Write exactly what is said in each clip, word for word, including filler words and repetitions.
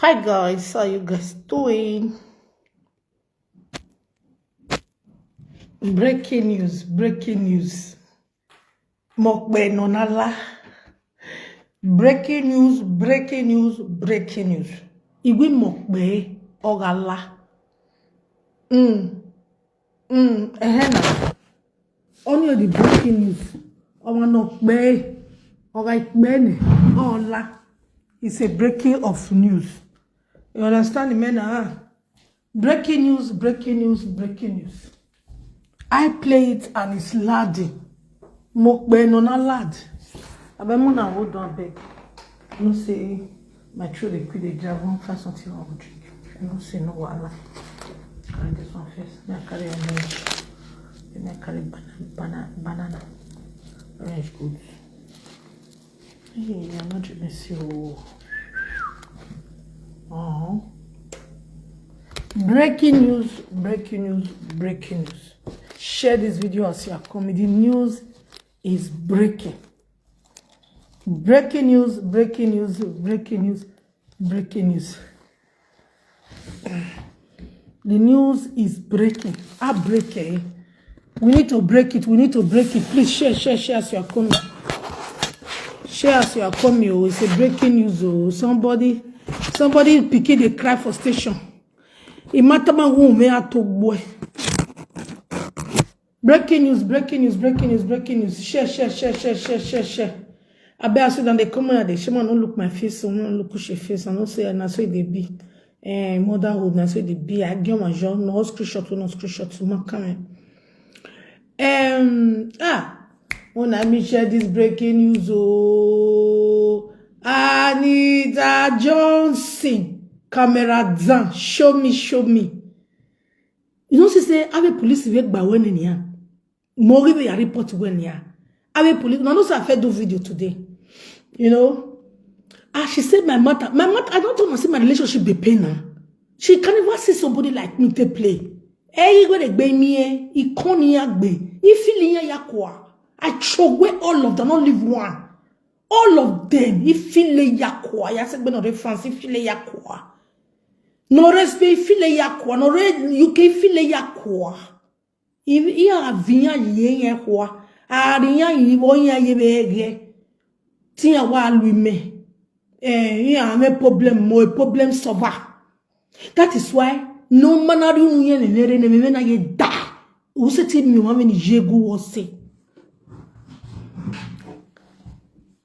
Hi guys, how you guys doing? Breaking news, breaking news. Mokbe nonala. Breaking news, breaking news, breaking news. Iwi mokbe ogala. Mm. Mm. Ehena. Only the breaking news. Owa no kbe. Owa ikbene. Ola. It's a breaking of news. You understand the men, huh? Breaking news, breaking news, breaking news. I play it and it's louding. Mokbe nona loud. Abeg, una hold on, abeg. You know say my throat dey quick dey dry. I wan find something I wan drink. You know say no wahala. Carry this one first. Make I carry orange. Then make I carry banana, banana, banana. Orange good. Hey, I'm not drinking so. Oh. Breaking news, breaking news, breaking news. Share this video as you are coming. The news is breaking. Breaking news, breaking news, breaking news, breaking news. The news is breaking. I break it. We need to break it. We need to break it. Please share, share, share as you are coming. Share as you are coming. Oh, it's a breaking news. Oh, somebody, somebody picking a cry for station. Imatama who me at boy. Breaking news, breaking news, breaking news, breaking news. Share, share, share, share, share, share, share. I bet I sit down, they come out, they shame, I don't look my face, I don't look your face, I don't say, and I say they be. Eh, motherhood, I say they be. I get my job, no screenshot, no screenshot, no comment. Um, ah, when I me share this breaking news, oh, Anita Johnson, camera down, show me, show me. You know, she say, I have a police wake by when in here. Mori we report when here. I have a police, no, no, sir, I do video today. You know, as she said, my mother, my mother, I don't want to see my relationship be pain now. She can't even see somebody like me to play. Hey, you gonna be me, eh? He can't here be. He feel here yakwa. I throw away all of them, not leave one. All of them, he feel yakwa. I said, when the fancy feel yakwa. No respect, feel yakwa. No red, you can feel yakwa. If you are via ye yakwa. Are ya ye, boy, ye bege. Tia wa lui me. Eh, yeah, I'm a problem, more problem solver. That is why no man are you here in the name na ye da. Who said to me, woman, ye go was say.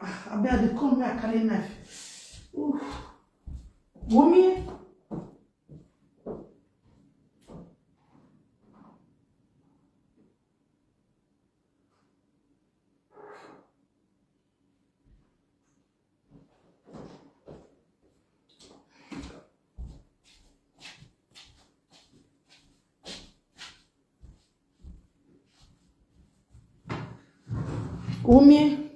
I better come here, carry knife. Oof. Mommy. Umie.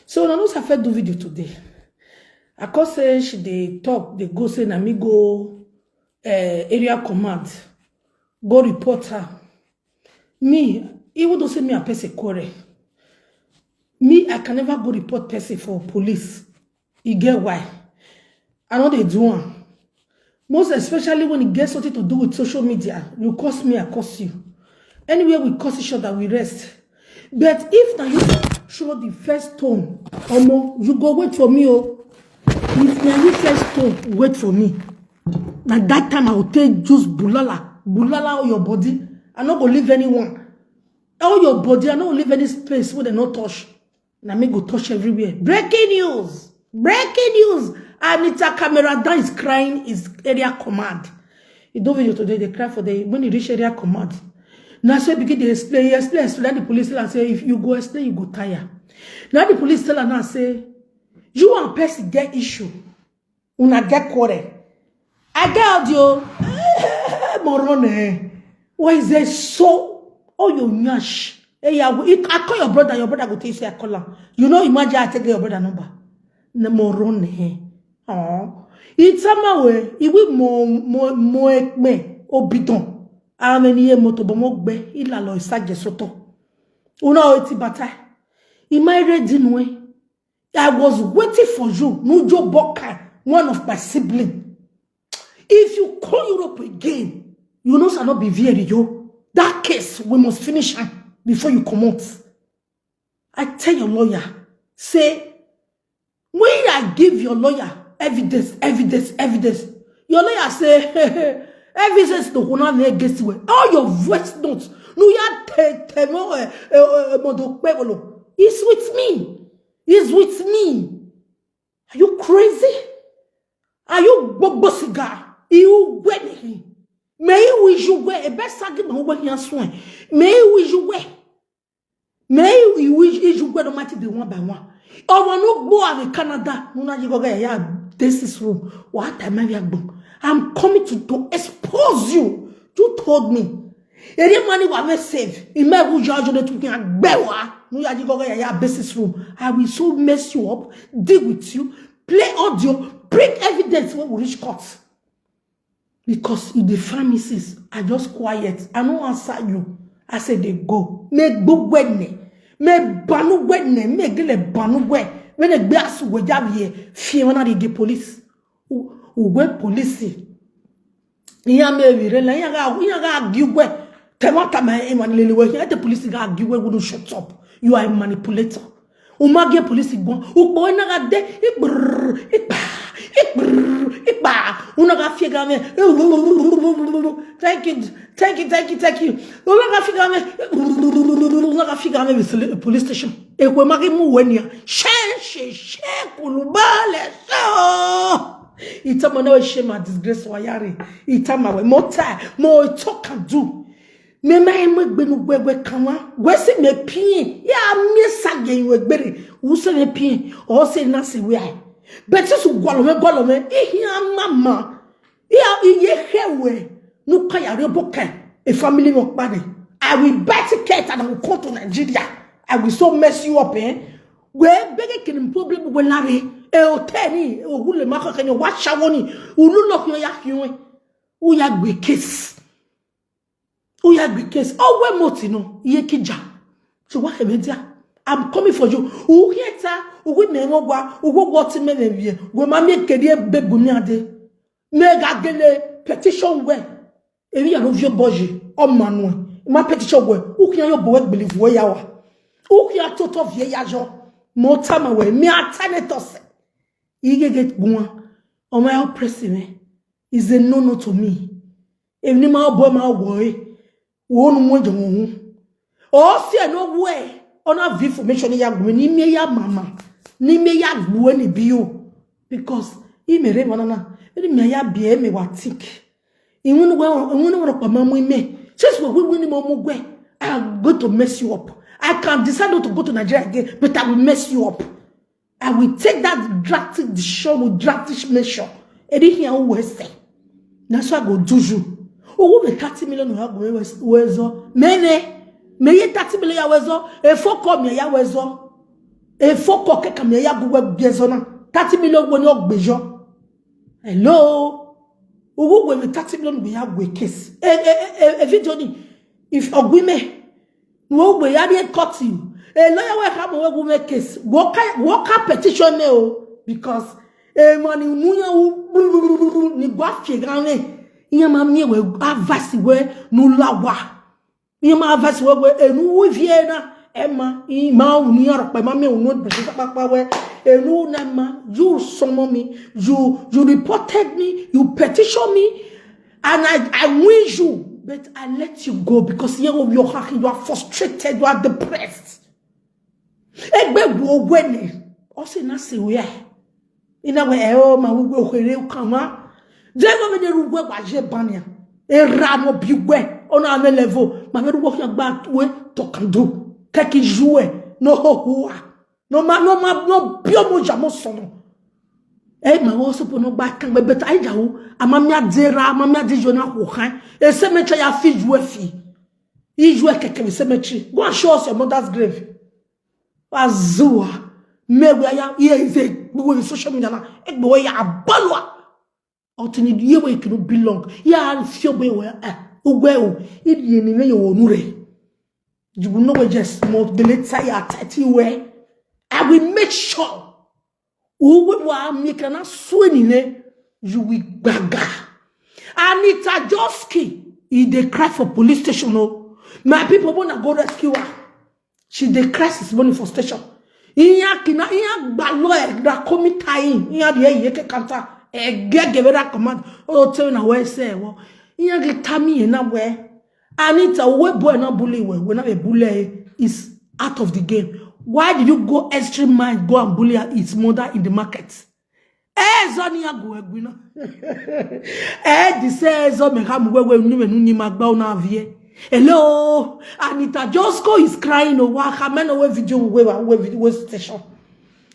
So na no suffer do video today. I cause say she dey talk, dey go say na me go uh, area command, go report her. Me, even though say me and person quarrel, me, I can never go report person for police. You get why? I know they do one. Most especially when it gets something to do with social media. You curse me, I curse you. Anywhere we curse each other, we rest. But if now you throw the first stone, omo, you go wait for me, oh. If now you first stone, wait for me. Now that time I will take just bulala, bulala all your body. I not go leave anyone. All your body, I not leave any space where they not touch. Now me go touch everywhere. Breaking news! Breaking news! Anita camera down is crying is area command. You do video today, they cry for the when you reach area command. Now so begin to explain, explain, explain. The police tell and say, if you go explain, you go tire. Now the police tell her now say, you and person get issue. Una get quarrel. I get audio. Morone. Why is there so? Oh, you nyash. Hey, I, will- I call your brother. Your brother go tell you say I call him. You know, imagine I take your brother number. Na Morone. Oh, it's somehow we. Iwi mo mo mo ekme obidon. How many year moto bomo gbe ilalo isaje soto. Una o ti bata. Ima ready nwe. I was waiting for you, Nujo Boka, one of my sibling. If you call Europe again, you know shall not be very yo. That case, we must finish am before you comot. I tell your lawyer, say, when I give your lawyer evidence, evidence, evidence, your lawyer say, evidence to kuna na against way. All your voice notes, no ya te te mo eh, eh, eh, mo do pe bolo. It's with me. It's with me. Are you crazy? Are you gbogbo cigar? You went me. May you wish you were a best argument over here swine. May you wish you were. May you wish you were no matter the one by one. Ọmọ no gbọ́ àmì Canada, no na you go get ya this is room. What am I gbọ́? I'm coming to, to expose you. You told me. Eri mani wa me save. Ime bu ya jo de tu ya gbe wa. No ya you go get ya this is room. I will so mess you up, deal with you, play audio, bring evidence when we reach court. Because in the premises, I just quiet. I no answer you. I say they go. Me gbogbo ene. Me banu wene. Me gele banu we. When they be asu we javiye. Fie wana di police. U we police. Iya me vire la. Iya ga iya ga giwe. Tewata me iman lele we. Iya the police ga giwe. Wouldn't shut up. You are a manipulator. Umage police gwan. Ukpo ina ga de. Ikbrr, ikpa, ikbrr, ikpa. Una ga fie ga me. Thank you, thank you, thank you, thank you. Una ga fie ga me. Una ga fie ga me with the police station. Ekwe magi mu wenia. She she she kulubale so. Itama na we shame and disgrace wa yare. Itama we mo time mo talk and do. Me ma emo gbenu gbegbe kanwa. We se me pin. Ya me sage we gbere. U se me pin. O se na se we ai. But so gwalo me gwalo me. Ihi amama. Iya iye hewe. Nu ka ya re boke. A family no pade. I will buy ticket and I will come to Nigeria. I will so mess you up, eh? We bege kini problem we lare. E o teni, o gule ma ka kenyo wa shawoni. Ulu lo yo ya hiwe. U ya gbe case. U ya gbe case. O we moti no. Iye kija. So wa ke media. I'm coming for you. U hieta, u we me ngo gwa, u go go ti me me wie. We ma me kedi e be guni ade. Me ga gele petition we. Ebi ya no vio boji o manu. Ma petition we. U kiya yo bo we gbele vo ya wa. U kiya toto vie ya jo. Mo tama we. Me atane tose. Ige get gwa. O ma oppress me. Is a no no to me. If ni ma bo ma wo e. Wo nu mo je mo hu. O si e no we. Ona vi information ya gbe ni me ya mama. Ni me ya gbe ni bi o. Because i mere wana na. Ni me ya bi e me wa think. Iwun we iwun we pa ma mu ime. Since we we ni mo mu gwe. I am going to mess you up. I can decide not to go to Nigeria again, but I will mess you up. I will take that drastic decision with drastic measure. Edi here we say. That's why I go do you. Owo me thirty million naira go we zo. Mene. Me ye thirty million ya we zo. E foko me ya we zo. E foko keka me ya go we gbe zo na. Thirty million wo ni o gbe jo. Hello. Owo we me thirty million we ya we case. E e e e video ni. If ogwime. Wo we ya be cut you. E lawyer we ka mo we go make case. Wo ka wo ka petition me o because e money nu ya u ni gwa fie ga me. Iya ma mi we advice we nu lawa. Iya ma advice we we e nu wo vie na. E ma i ma u ni aro pe ma me u nu be pa pa we. E nu na ma you summon me. You you reported me. You petition me. And I, I win you, but I let you go because you, you, are, you are frustrated, you are depressed. Egbe wo wene. O se na se we. Ina we e o ma wo we kere kan ma. Je go me ne ru we wa je bania. E ra mo bi we. Ona me level. Ma me ru wo fi agba we to kan do. Keki ju e. No ho ho a. No ma no ma no bio mo ja mo sono. E ma wo so po no gba kan gbe beta ai ja wo. Ama mi adera, ama mi adi jo na ho kan. E se me cha ya fi ju e fi. I ju e keke se me chi. Go and show us your mother's grave. Azua. Me we ya ye ze gbogbo social media na. E gbo ya abalwa. Otini ye we kinu belong. Ya fio be we eh. Ugwe o. Idi ni me yo onu re. You will know we just mo bele tire thirty we. I will make sure Uwe wa mi kana sweni ne, you will gaga. Anita Joski, he dey cry for police station. Oh, my people, wanna go rescue her. She dey cry since morning for station. Iya kina, iya gbalo e da komi tai, iya di e yeke kanta. E gege vera command. Oh, tell na where say wo. Iya ge tami e na where. Anita, we boy na bully we, we na be bully is out of the game. Why did you go extreme mind, go and bully her, his mother in the market? Eh, Zani agu egwina. Eh, di se zo me ha mu wewe ni me nu ni magba una vie. Hello, Anita Josko is crying. Oh, wa ha me no we video we wa we video we station.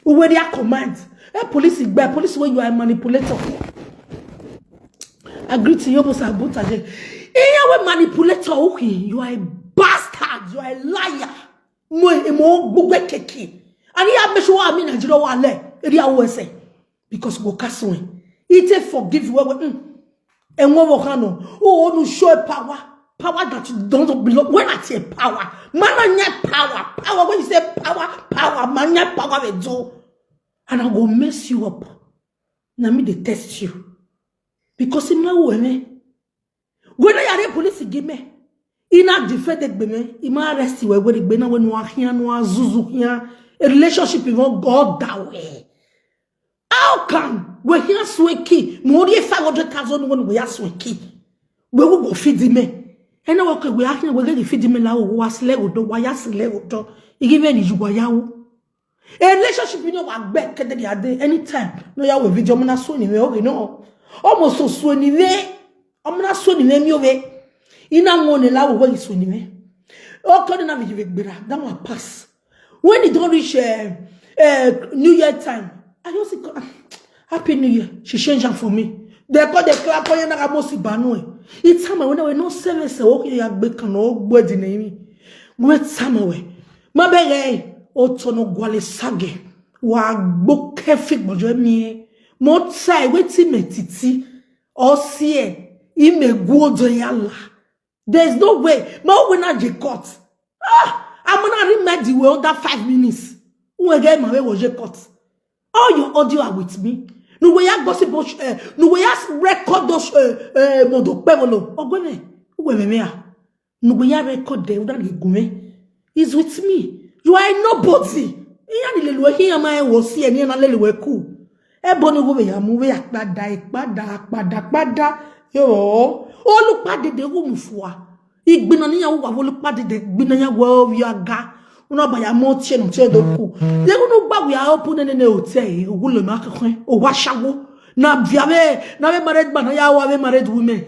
We their command. Eh, police igbe, police, wey you are a manipulator. I greet you, Musa Abutaje. Iya we manipulator, okay. You are a bastard. You are a liar. Mo mo gbogbo keke. Ani ya me sure ami Nigeria wa le. Eri awo ese. Because go kasun. Ite forgive we we. Mm. And what will handle? Oh, no show power. Power that you don't belong. When I say power, man, I need power. Power, when you say power, power, man, I need power will do. And I go mess you up. Now me they test you. Because in my way, me. When I are police give me, in a defended me, he might arrest you where the bena when no here, no zuzu here. A relationship you won't go that way. How come we here sweki? More than five hundred thousand when we are sweki. We will go feed me. And now, okay, we are here, we get the feed me la, was lego do, why as lego do. You give any you go yawo. A relationship, you know, I bet that the other anytime. No, ya we video, I'm not so anyway, okay, no. Almost so so anyway. I'm not so anyway, me away. In a morning, la, we so anyway. Oh, can I video, that one pass. When it don't reach uh, uh, New Year time, I just say, "Ah, Happy New Year." She change am for me. They call the clap on yana mosi banue. It's time I went away, no service, okay, ya be can no body name. Great time away. My beg, eh, otono gwale sage. Wa gbo kefi gbojo mi. Mo try wetin me titi. O si e. Ime guodo yala. There's no way. Ma we na je cut. Ah, I'm gonna read my the way under five minutes. Who again my way was je cut. All your audio are with me. No way I gossip. Uh, no way I record those. Uh, uh, modo pevolo. Ogweme. Ogweme me ah. No way I record the una gume. Is with me. You are a nobody. Iya ni lelu he ama e wo si e ni na lelu we ku. E bo ni wo be ya mu we akpada akpada akpada akpada. Yo. Olupadede wo mu fua. Igbina ni ya wo wa olupadede gbina ya wo wi aga. Una ba ya mo tie no tie do ku. Ye ku no gba we ya open ne ne hotel e. Ogulo ma ka kwen. O wa shawo. Na via we na we married man ya wa we married women.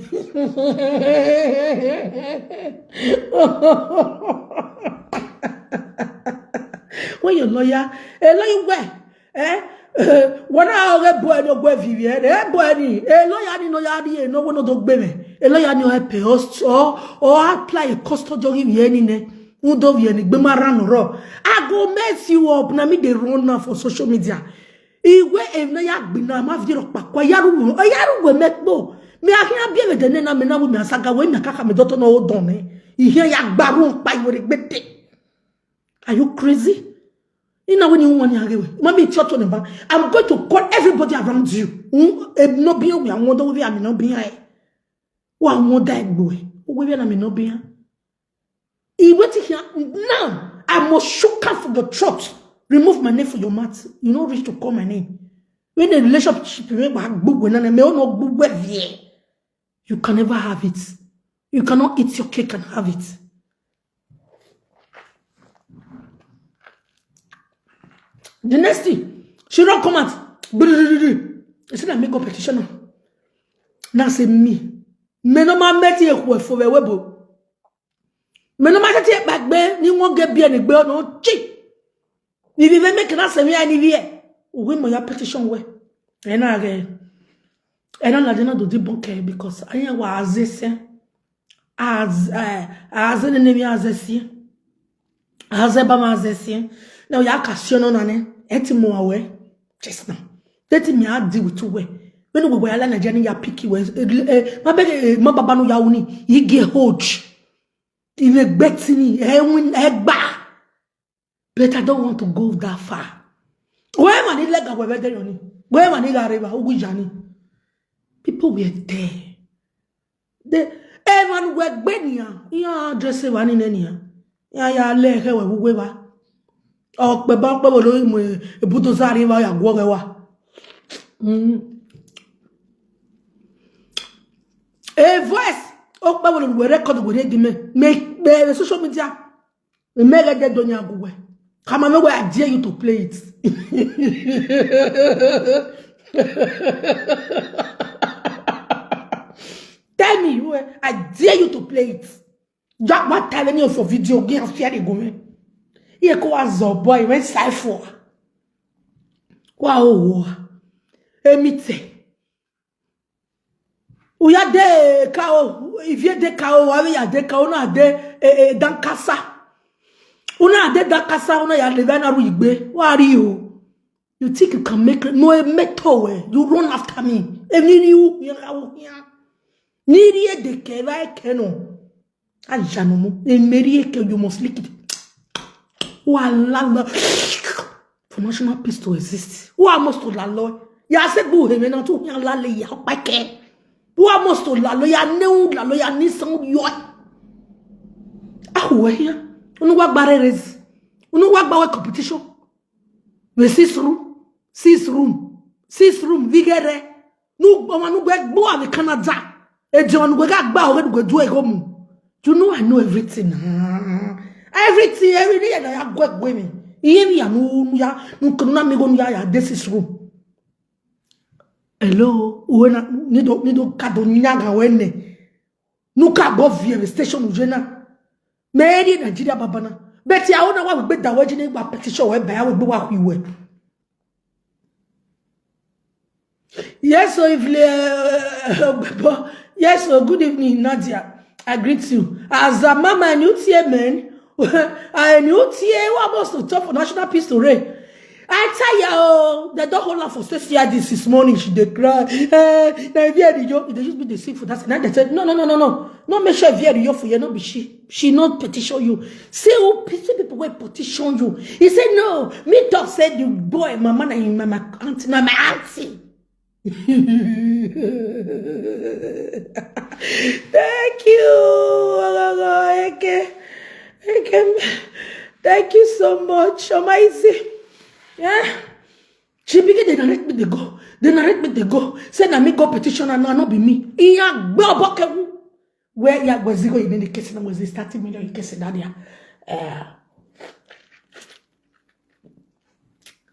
When your lawyer, a lawyer where? Eh? Wana oge boy no gwe vivi eh boy ni e lo ya ni no ya di e no wo no do gbe me e lo ya ni o help us o o apply a custody of ye ni ne un do ye ni gbe ma ran ro. I go mess you up. Na me dey run now for social media. Iwe e na ya gbi na ma video pa kwa ya ru ya ru we me po me a hia bi e de ne na me na we me asaga we me kaka me do to no o don me. I hia ya gbaru pa iwe re gbede. Are you crazy? Ina when you want to. Mami, it's your turn. I'm going to call everybody around you. Hmm? Eh, no be we are wonder we are no be I. Wa wonder boy. We are no be I. He waiting here now. I must shook out for the throat. Remove my name from your mouth. You know reach to call my name. When the relationship we are good when I may not good with you. You can never have it. You cannot eat your cake and have it. The next thing, she don't come out. Brrrr. She said, "I make a petition." Now say me. Me no ma meti e kwe for we bo. Me no ma tete e bagbe ni won ge bi e ni gbe no chi. Ni bi ve me kana se mi ani bi e. Uwe mo ya petition we. E na ge. E na la de na do di bonke because anya wa azese. Az eh, aze ne ne mi azesi. Aze ba ma azesi. Na ya ka sio no na ne. Eti mo awe. Just now. Teti mi a di with we. When we were la na jani ya piki we. Eh, eh, ma bege eh, ma baba no ya uni. Ige hold. Ile gbetini e win e gba. But I don't want to go that far. Go ever ni lega go ever there ni. Go ever ni gareba ugu jani. People were there. The everyone were gbenia. Ya address ever ni nenia. Ya ya le he we ugu ba. Okpe ba okpe bo lo mo ebuto sari ba ya gwo wa. Mm. A voice. Okpe bo lo we record we ready me. Me me social media. Mega de donya guwe. Come on, where I dare you to play it. Tell me where I dare you to play it. Jack, what time any of your video? Get a fair go. Here go as a boy when cipher. Wow. Emite. Uya de kao, ivie de kao, wawe ya de kao, una de eh, eh, dankasa. Una de dankasa, una ya levana ruigbe. Who are you? You think you can make no metal way? You run after me. Eni ni u ya ya. Ni ri e de ke va e ke no. Ajanumu, emeri eke, you must lick it. Who are lalo for national peace to exist? Who are most to lalo? Ya se gbu heme na tu ya lale ya pake. Who are most to lalo ya neu lalo ya nisan yo? Ahuwe ya. Unu wa gbare raise. Unu wa gbawe competition. We six room, six room, six room vigere. Nu gboma nu gbe gbo ave Canada. E je nu gbe ga gba o gbe du e go mu. You know I know everything. Ah. Everything, every day na ya gwe gwe mi. Iye mi ya nu ya nu kunu na mi go nu ya ya de six room. Hello, uwe na ni do ni do ka do nyaga wene. Nu ka go via station ujena. Me eri Nigeria babana. But ya ona wa we gbe da we jini gba petition we ba ya we gbe wa ku iwe. Yes, so if le, uh, yes, so good evening, Nadia. I greet you. As a mama, and you tear man, and you tear what was to talk for national peace to reign. I tell you, oh, they don't hold her for six years this morning. She dey cry. Eh, na if you you, they use me the sing for that. Now they said, no, no, no, no, no. No make sure if you you for you, no be she. She not petition you. See who see people will petition you. He said, no, me talk said the boy, my man, and my, my auntie, na my auntie. Thank you. Ogogo, Eke. Eke. Thank you so much. Almighty. Yeah. She begin to narrate me they go. They narrate me they go. Say na me go petition and no be me. Iya gbe oboke wu. Where ya was go in the case na was thirty million in case that ya. Uh,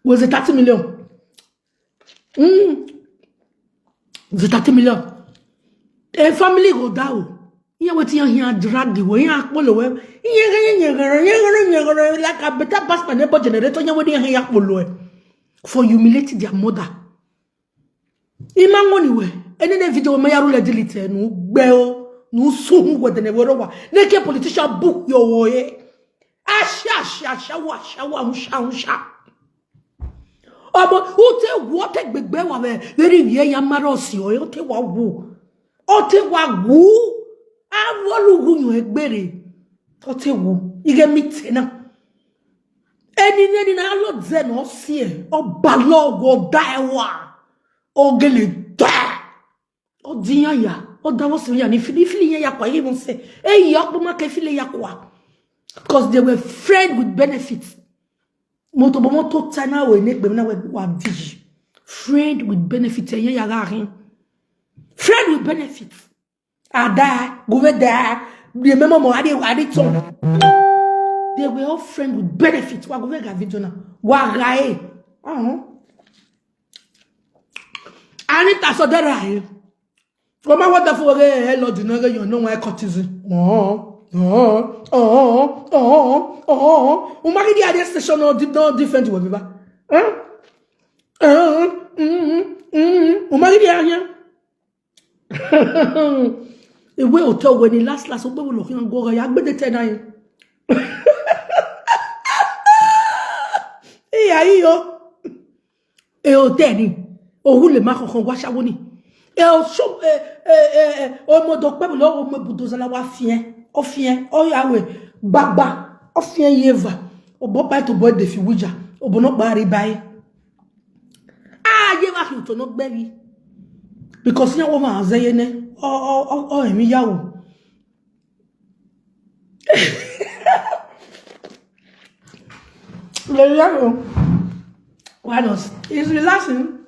was it thirty million? Mm. The thirty million. A family go down. Ihe wetin ya here drag the way ya kpolo we. Ihe ga nye gara nye gara nye gara like a better pass my neighbor generator ya wetin ya kpolo we. For humiliating their mother. Ima ngoni we. Ene ne video we ma ya rule delete nu gbe o. Nu su hu we de ne we ro wa. Ne ke politician book yo wo ye. Asha asha asha wa asha wa asha asha. Omo ute wo te gbegbe wa we. Very ye ya maro si o te wa wo. O te wa wo. A wo lu hu yo egbere. O te wo. Ige mi te na. Eni ne ni na lo ze no si e. O ba lo go da e wa. O gele da. O dinya ya. O da wo si ya ni fili fili ya ya kwa ye mo se. E ya ko ma ke fili ya kwa. Because they were friend with benefits. Moto bo moto tana we ne gbe na we wa diji. Friend with benefits e ya ya ga hin. Friend with benefits. Ada, go we there. The memo mo adi adi ton. They were all friend with benefits. Wa go we ga video na. Wa ga e. Uh-huh. Anita Sodera e. Oma wonderful we e lo di na ge yo no wa courtesy. Oh, oh, oh, oh, oh, oh. Umaki di adi station no di no different we ba. Huh? Uh, mm, mm, mm. Umaki di anya. Ewe hotel we ni last last ogbe wo lo ki go ya gbe de te na yin. Iya iyo. E hotel ni. Owu le ma kankan wa sawo ni. E o so e e e o mo do pe lo o mo budo zala wa fien. O fien o ya we gbagba. O fien yeva. O bo pa to bo de fi wuja. O bo no pa ri bai. Ye wa ki to no gbe mi. Because ya wo ma ze ye ne. O o o o emi ya wo. Le ya wo. Why not? It's relaxing.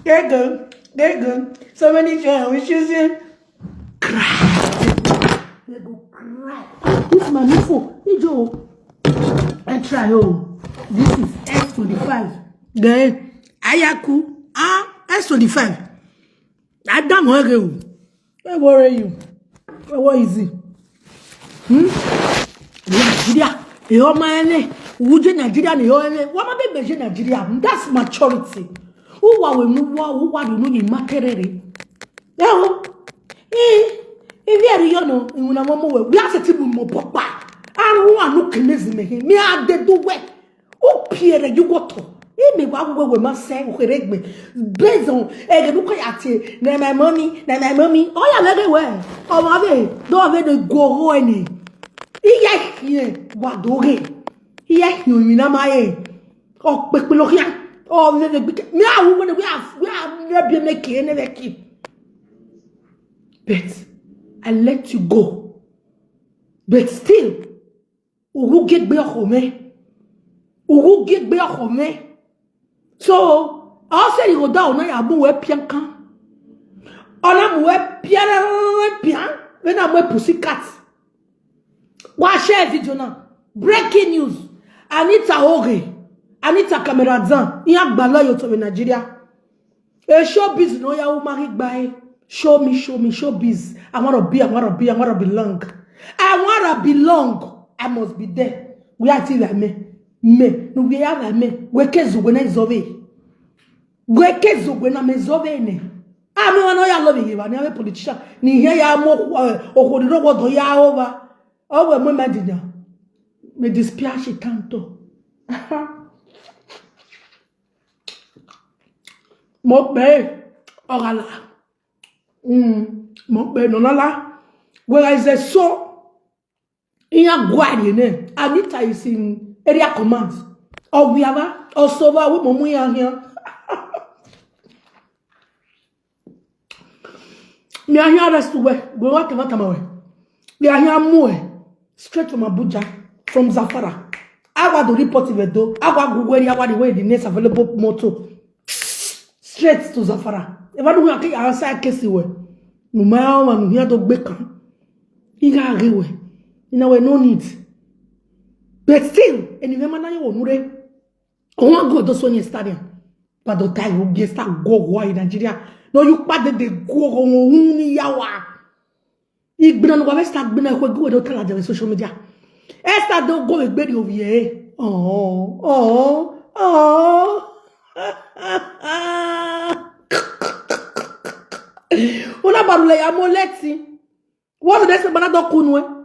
There you go. There you go. So many joy. We choosing. Cry. They go cry. This man, no fool. He do. I try. Oh, this is S twenty-five. Then Ayaku. Ah, S twenty-five. I don't worry you. Where worry you? Where, where is he? Hmm? Nigeria. Yo, man. Wuje Nigeria ni yo ele. Wa ma be beje Nigeria. That's maturity. Who wa we mu wa, who wa do no ni makerere. Yo. Eh, if you are, you know, in una mo we. We are setting mo papa. Aru anu kemezi me. Me a de do we. O piere you go to. E me wa we we ma se o regbe. Bezon e ge nuko ya ti. Na my mommy, na my mommy. O ya we we. O ma be. Do we de go ho ni. Iye ye wa do ge. Iye yo mi na ma ye. O pepe lo kia. O le le gbe. Me a wo we we a we a le bi me ke ne be ki. But I let you go. But still, ugu gegbe oko me. Ugu gegbe oko me. So I say you go down now, you move piankan. Ona move pian pian. When I move pussycat. Wa share video now. Breaking news. Anita Oge. Anita Kamerazan. Iya gba lawyer to Nigeria. E show biz no ya umari gbae. Show me, show me, show biz. I wanna be, I wanna be, I wanna belong. I wanna belong. I must be there. We are till like me. Me. No, we are like me. We kezu when I zove. We kezu when I me zove ne. I me wanna ya love you. Ni a politician. Ni here ya mo. Okori no go do ya over. Oh, we mo imagine. Me dispiace tanto. Mo pe ogala. Mm, mo pe no lala. Where is the so? In a guardian, eh? Anita is in area command. Or we have a, or so we mo mu ya here. Me a here arrest we. We wa kama kama we. Me a here mu we. Straight from Abuja, from Zafara. I wa do report we do. I wa go where I wa the way the next available motor. Straight to Zafara. If I don't want to answer case we. No matter how man here to be kan. He got away. In our no need. But still, and you remember now you know. Owa go do so ni stadium. But the time you get start go go in Nigeria. No, you pa de de go go ni yawa. Igbina no wa start gbina ko go do tala de social media. E start do go egbe di ovi e. Oh, oh, oh. Una barule ya mo leti. What do they say bana do kunwe?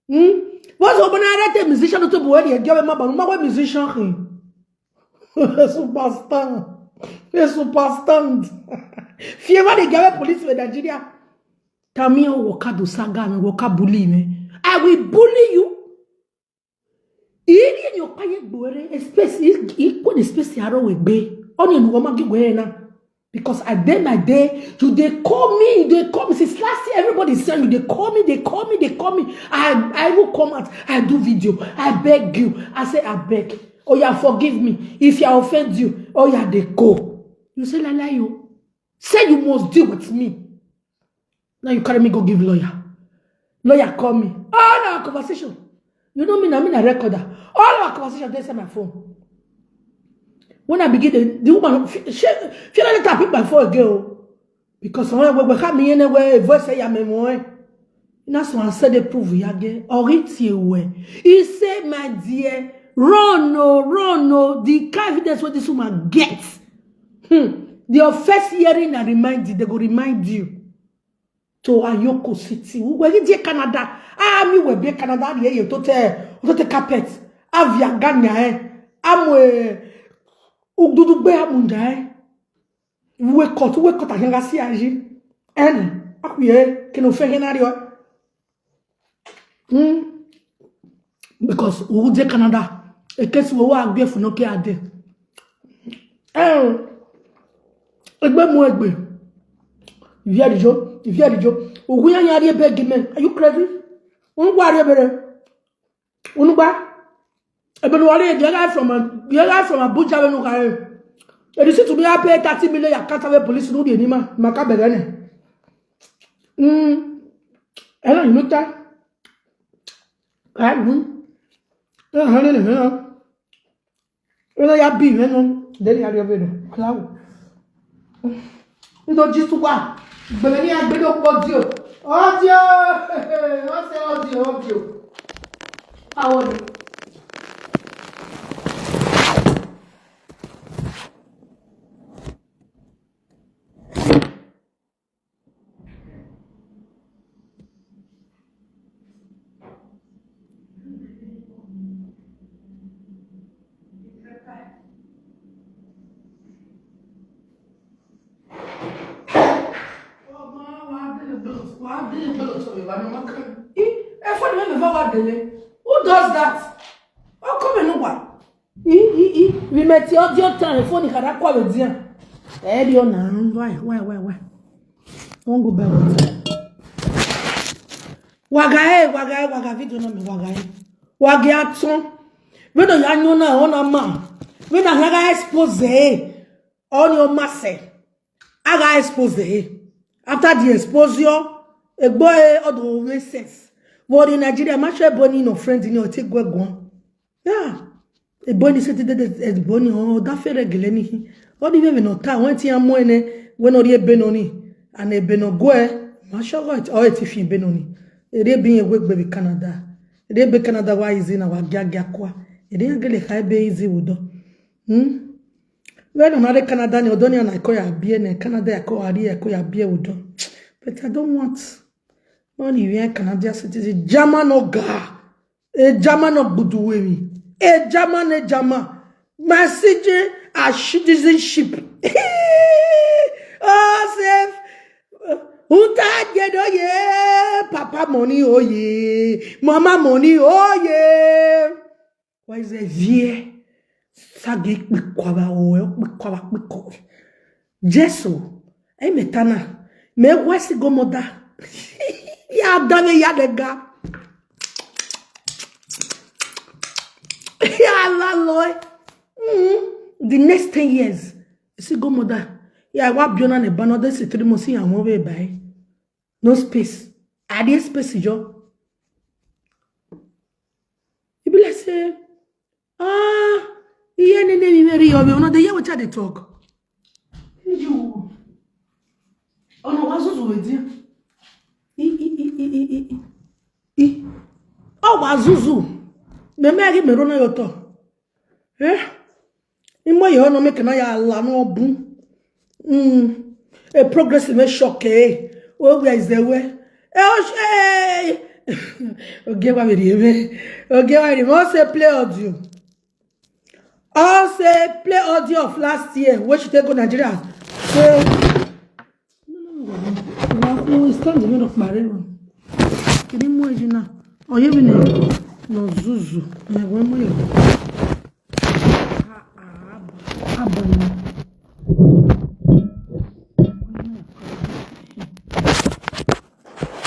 Hmm? What's up? When I write a musician to Buhari, I give him a balloon, my musician. Superstar. A superstar. Fear they give police with Nigeria. Tell me how Waka do saga and Waka bully me. I will bully you. He in your quiet boy, space, he put the space here with be. Only no one give way now. Because at day my day, you they call me, you they call me. Since last year, everybody saying you they call me, they call me, they call me. I I will come out, I do video, I beg you, I say I beg. Oh yeah, forgive me if I offend you. Oh yeah, they go. You say la la you. Say you must deal with me. Now you carry me go give lawyer. Lawyer call me. All our conversation. You know me now, me na recorder. All our conversation dey inside my phone. When I begin the, the woman, she, she let her pick my phone again. Oh. Because when we have me anywhere, a voice say I'm a moe. That's why I said they prove you again. Or it's you way. He said, my dear, run no, run no. The kind evidence what this woman gets. Hmm. The first hearing and remind you, they go remind you. To Ayoko City. We were in Canada. Ah, me we be Canada. Yeah, you to te, to te carpet. Avia ganya eh. Amwe. Ugdudu gbe amunda eh. We cut, we cut a yanga si aji. En. Akuye. Kino fe henario. Hmm. Because we dey Canada. A case we wa agbe fu no ke ade. Eh. Egbe mu egbe. Ivia dijo, ivia dijo. Ogun ya ya ebe gi me. Are you crazy? Unugba ebe re. Unugba. Ebe no wari, the guy from, the guy from Abuja we no kare. And you see to me, I pay thirty million, ya kata we police no dey ni ma, ma ka bere ne. Mm. Ela inuta. Ka gu. Eh, hane ne, hane. Ela ya bi, hane. Deri ya dio bedo. Klawo. Ndo jisu wa. Gbeme ni agbedo audio. Audio. Wọ́n ṣe audio, audio. Àwọn ni. Who does that? How come you know what? I, I, I, we met your dear time, phone, you had a quarrel, dear. Eh, you know, why, why, why, why? Won't go back. Waga, eh, waga, eh, waga, video no me, waga, eh. Waga, action. We don't know, no, no, man. We don't have expose, eh. On your masse. Aga expose, eh. After the exposure, a boy, all the way sense. What in Nigeria, much a boni no friend in your take go. Yeah. E boni se ti de de e boni o da fere gele ni. O di veve no ta won ti amo ene we no ri e benoni. And e beno go e. Ma sure o ti fi benoni. E re bi e we gbe bi Canada. E re be Canada wa izi na wa gia gia kwa. E re gele ka e be izi wudo. Hmm? We no na re Canada ni odo ni ana ko ya bi e ne Canada ya ko ari ya ko ya bi e wudo. But I don't want money we Canadian citizen. German oga. E German no gbudu we mi. E German, e German. My C J, a citizenship. Oh, safe. Uta gedo ye. Papa money, oh yeah. Mama money, oh yeah. Why is it here? Sage kpikwa ba o, kpikwa ba kpiko. Jesu, ai me tana. Me wasi go moda. Ya dame ya dega. Ya la loy. Mm. The next ten years, you see go moda. Ya wa biona ne bano de se three months ya won we bai. No space. I dey space jo. E be like say, ah, iye ne ne mi meri yo be una dey hear wetin I dey talk. You. Ona wa zuzu we dia. I, i, i, i, i, i, i. I. O wa zuzu. Me me ri me ro na yo to. Eh? Imo yo no me kana ya la no bu. Mm. A progressive me shock eh. Oh, where is the way? Eh, oh, hey. Okay, wa me ri me. Okay, wa me ri me. O se play audio. O se play audio of last year wey she take go Nigeria. Say, no, no, no, no. Wa ku stand the middle of my room. Kini mo ejina. Oye mi ne. No zuzu. Me we mo yo. Ah, ah, aba. Aba ni.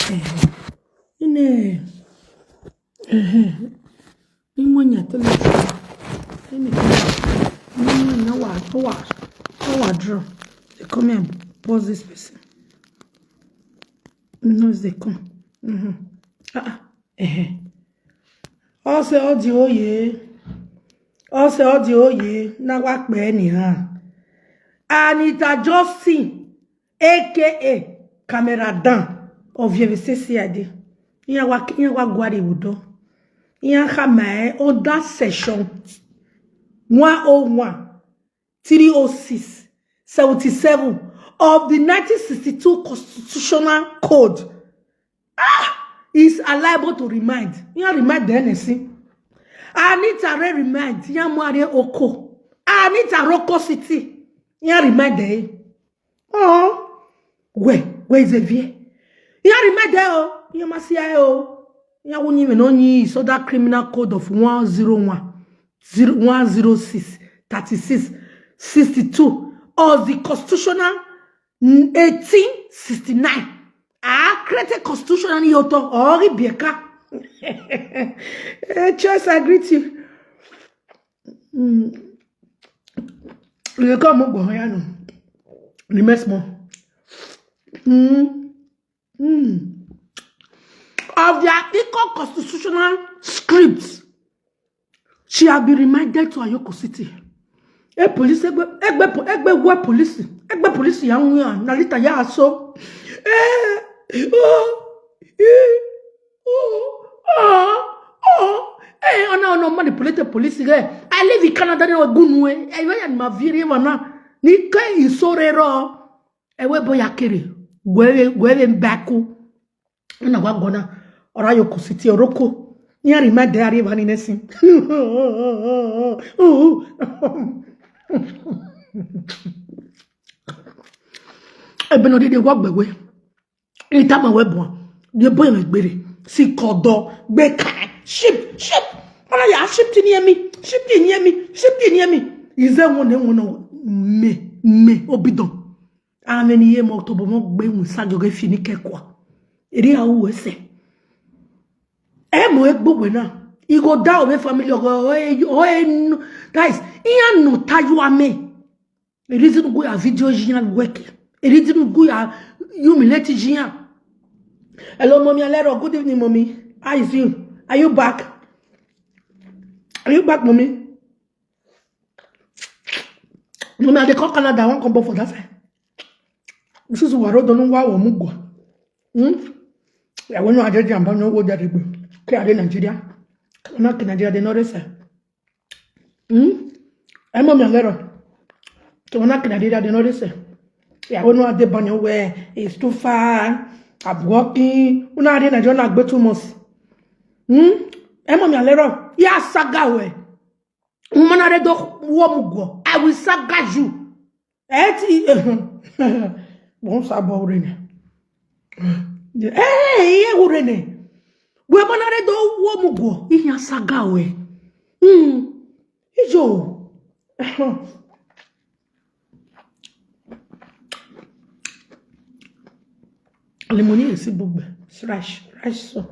Eh. Ine. Eh. Ni mo nya tele. Ni mo nya wa, wa, wa draw. They come here and pause this person. No, they come. Mm-hmm. Ah, ah. Eh. O se o di oye. O se o di oye. Na wa pe ni ha. Anita Justin, A K A Camera Dan of Yevise C I D. Iya wa, iya wa gwari wudo. Iya ha mai under section one oh one, three oh six, seventy-seven of the nineteen sixty-two Constitutional Code. Ah, is liable to remind. Iya remind the N S C. Anita re remind. Iya mo are oko. Anita Roko City. Iya remind the Oh, where, where is Evie? Iya remind there, oh, iya masi ya, oh. Iya wuni me no ni so that criminal code of one zero one, zero, one zero six, thirty-six, sixty-two, or the constitutional eighteen sixty-nine. I create a constitution and you to or Rebecca. Eh, Choice, I greet you. Mm. You come up, go, you know. The mess more. Mm. Mm. Of the article constitutional scripts, she has been reminded to Ayoko City. E police, egbe, egbe, po- egbe wa police, egbe police ya nwa na lita ya so. Eh, oh, eh, oh, oh, oh. Eh, ona ona manipulate police ge. I live in Canada, no gunu eh. E we ya ma viri wa na. Ni ke isorero. E we boya kere. Gwe gwe mbaku. Una wa gona. Ora yo kusiti oroko. Ni ari ma de ari wa ni nesin. Ebe no dede wa gbewe. Itama we bon. Ye boy me gbere. Si kodo gbe kai. Ship, ship. Ona ya ship ti ni emi. Ship ti ni emi. Ship ti ni emi. Ize won ne won no me me obidon. Ameni ye mo to bo mo gbe won sa joge fini kekwa. Eri awu ese. E mo e gbogbo na. I go da owe family ogo oe oe no. Guys, iya no tayo ame. Eri ti nugu ya video jinya weke. Eri ti nugu ya humiliate jinya. Hello, mommy Alero. Good evening, mommy. How is you? Are you back? Are you back, mommy? Mommy, I dey come Canada. I wan come back for that side. This is what I don't know why we go. Hmm? Yeah, when I did jamba no wo dadi gbe. Ke ade Nigeria. Ke na ke Nigeria dey no dey say. Hmm? E mommy Alero. Ke na ke Nigeria dey no dey say. Yeah, when I dey banyo where it's too far. I'm walking. Una dey Nigeria na gbe too much. Hmm? E mommy Alero. Ya saga we. Woman are do wo mugo. I will saga you. Eti bon sa bo urene. Eh, ye urene. We manare do wo mugo. Iya saga we. Hmm. Ijo. Lemoni esi bugbe. It's rice. Rice so.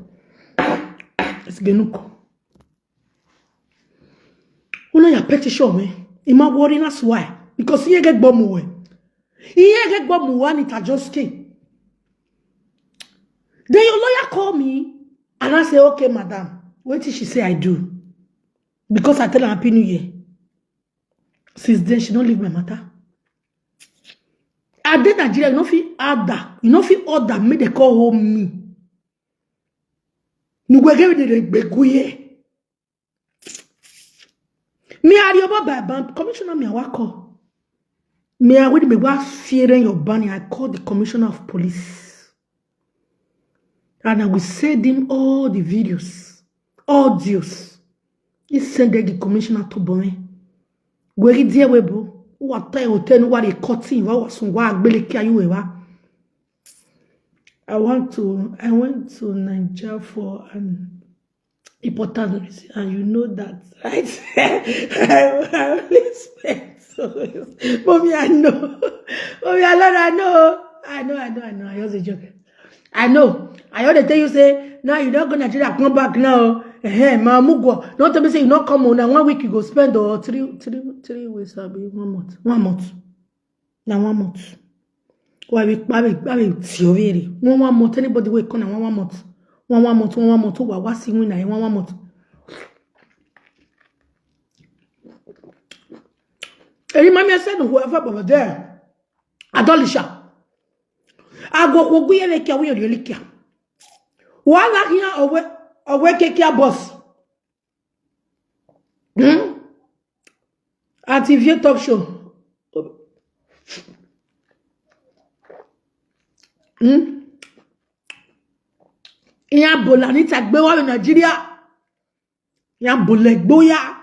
It's genuko. Una ya petition me. Ima worry, that's why. Because he get bomu we. He get bomu one it just came. Then your lawyer call me and I say, "Okay, madam, what did she say I do?" Because I tell her Happy New Year. Since then, she don't leave my matter. I did Nigeria, you know, if you order, you know, if you order, make they call home me. Nugwege de gbeguye. Me are your baba ban commissioner me awako. Me are with me wa fearing your banning. I call the commissioner of police. And I will send him all the videos, audios. He send the commissioner to Bome. Gwegi die webo. Wa tai hotel wa recording wa wa sun wa agbele ki ayu wa. I want to I went to Nigeria for an important reason, and you know that, right? I, I only spent. Mommy, I know. Mommy, I know, I know. I know, I know, I know. I was a joke. I know. I already tell you, say, now you don't go Nigeria, come back now. Eh, Mamugo. Don't tell me say you not come on. Now one week you go spend or three, three, three weeks, I'll be one month. One month. Na one month. Why we why we why we tioveri? One one month. Anybody will come na one one month. One one month. One one month. Wa wa si win na one one month. Any mommy said whoever over there, Adolisha. I go go go yele kia we yele kia. Wala here owe owe ke kia boss. Hmm? At Ivie Talk Show. Hmm? Iya bola ni tagbe wa Nigeria. Iya bola gboya.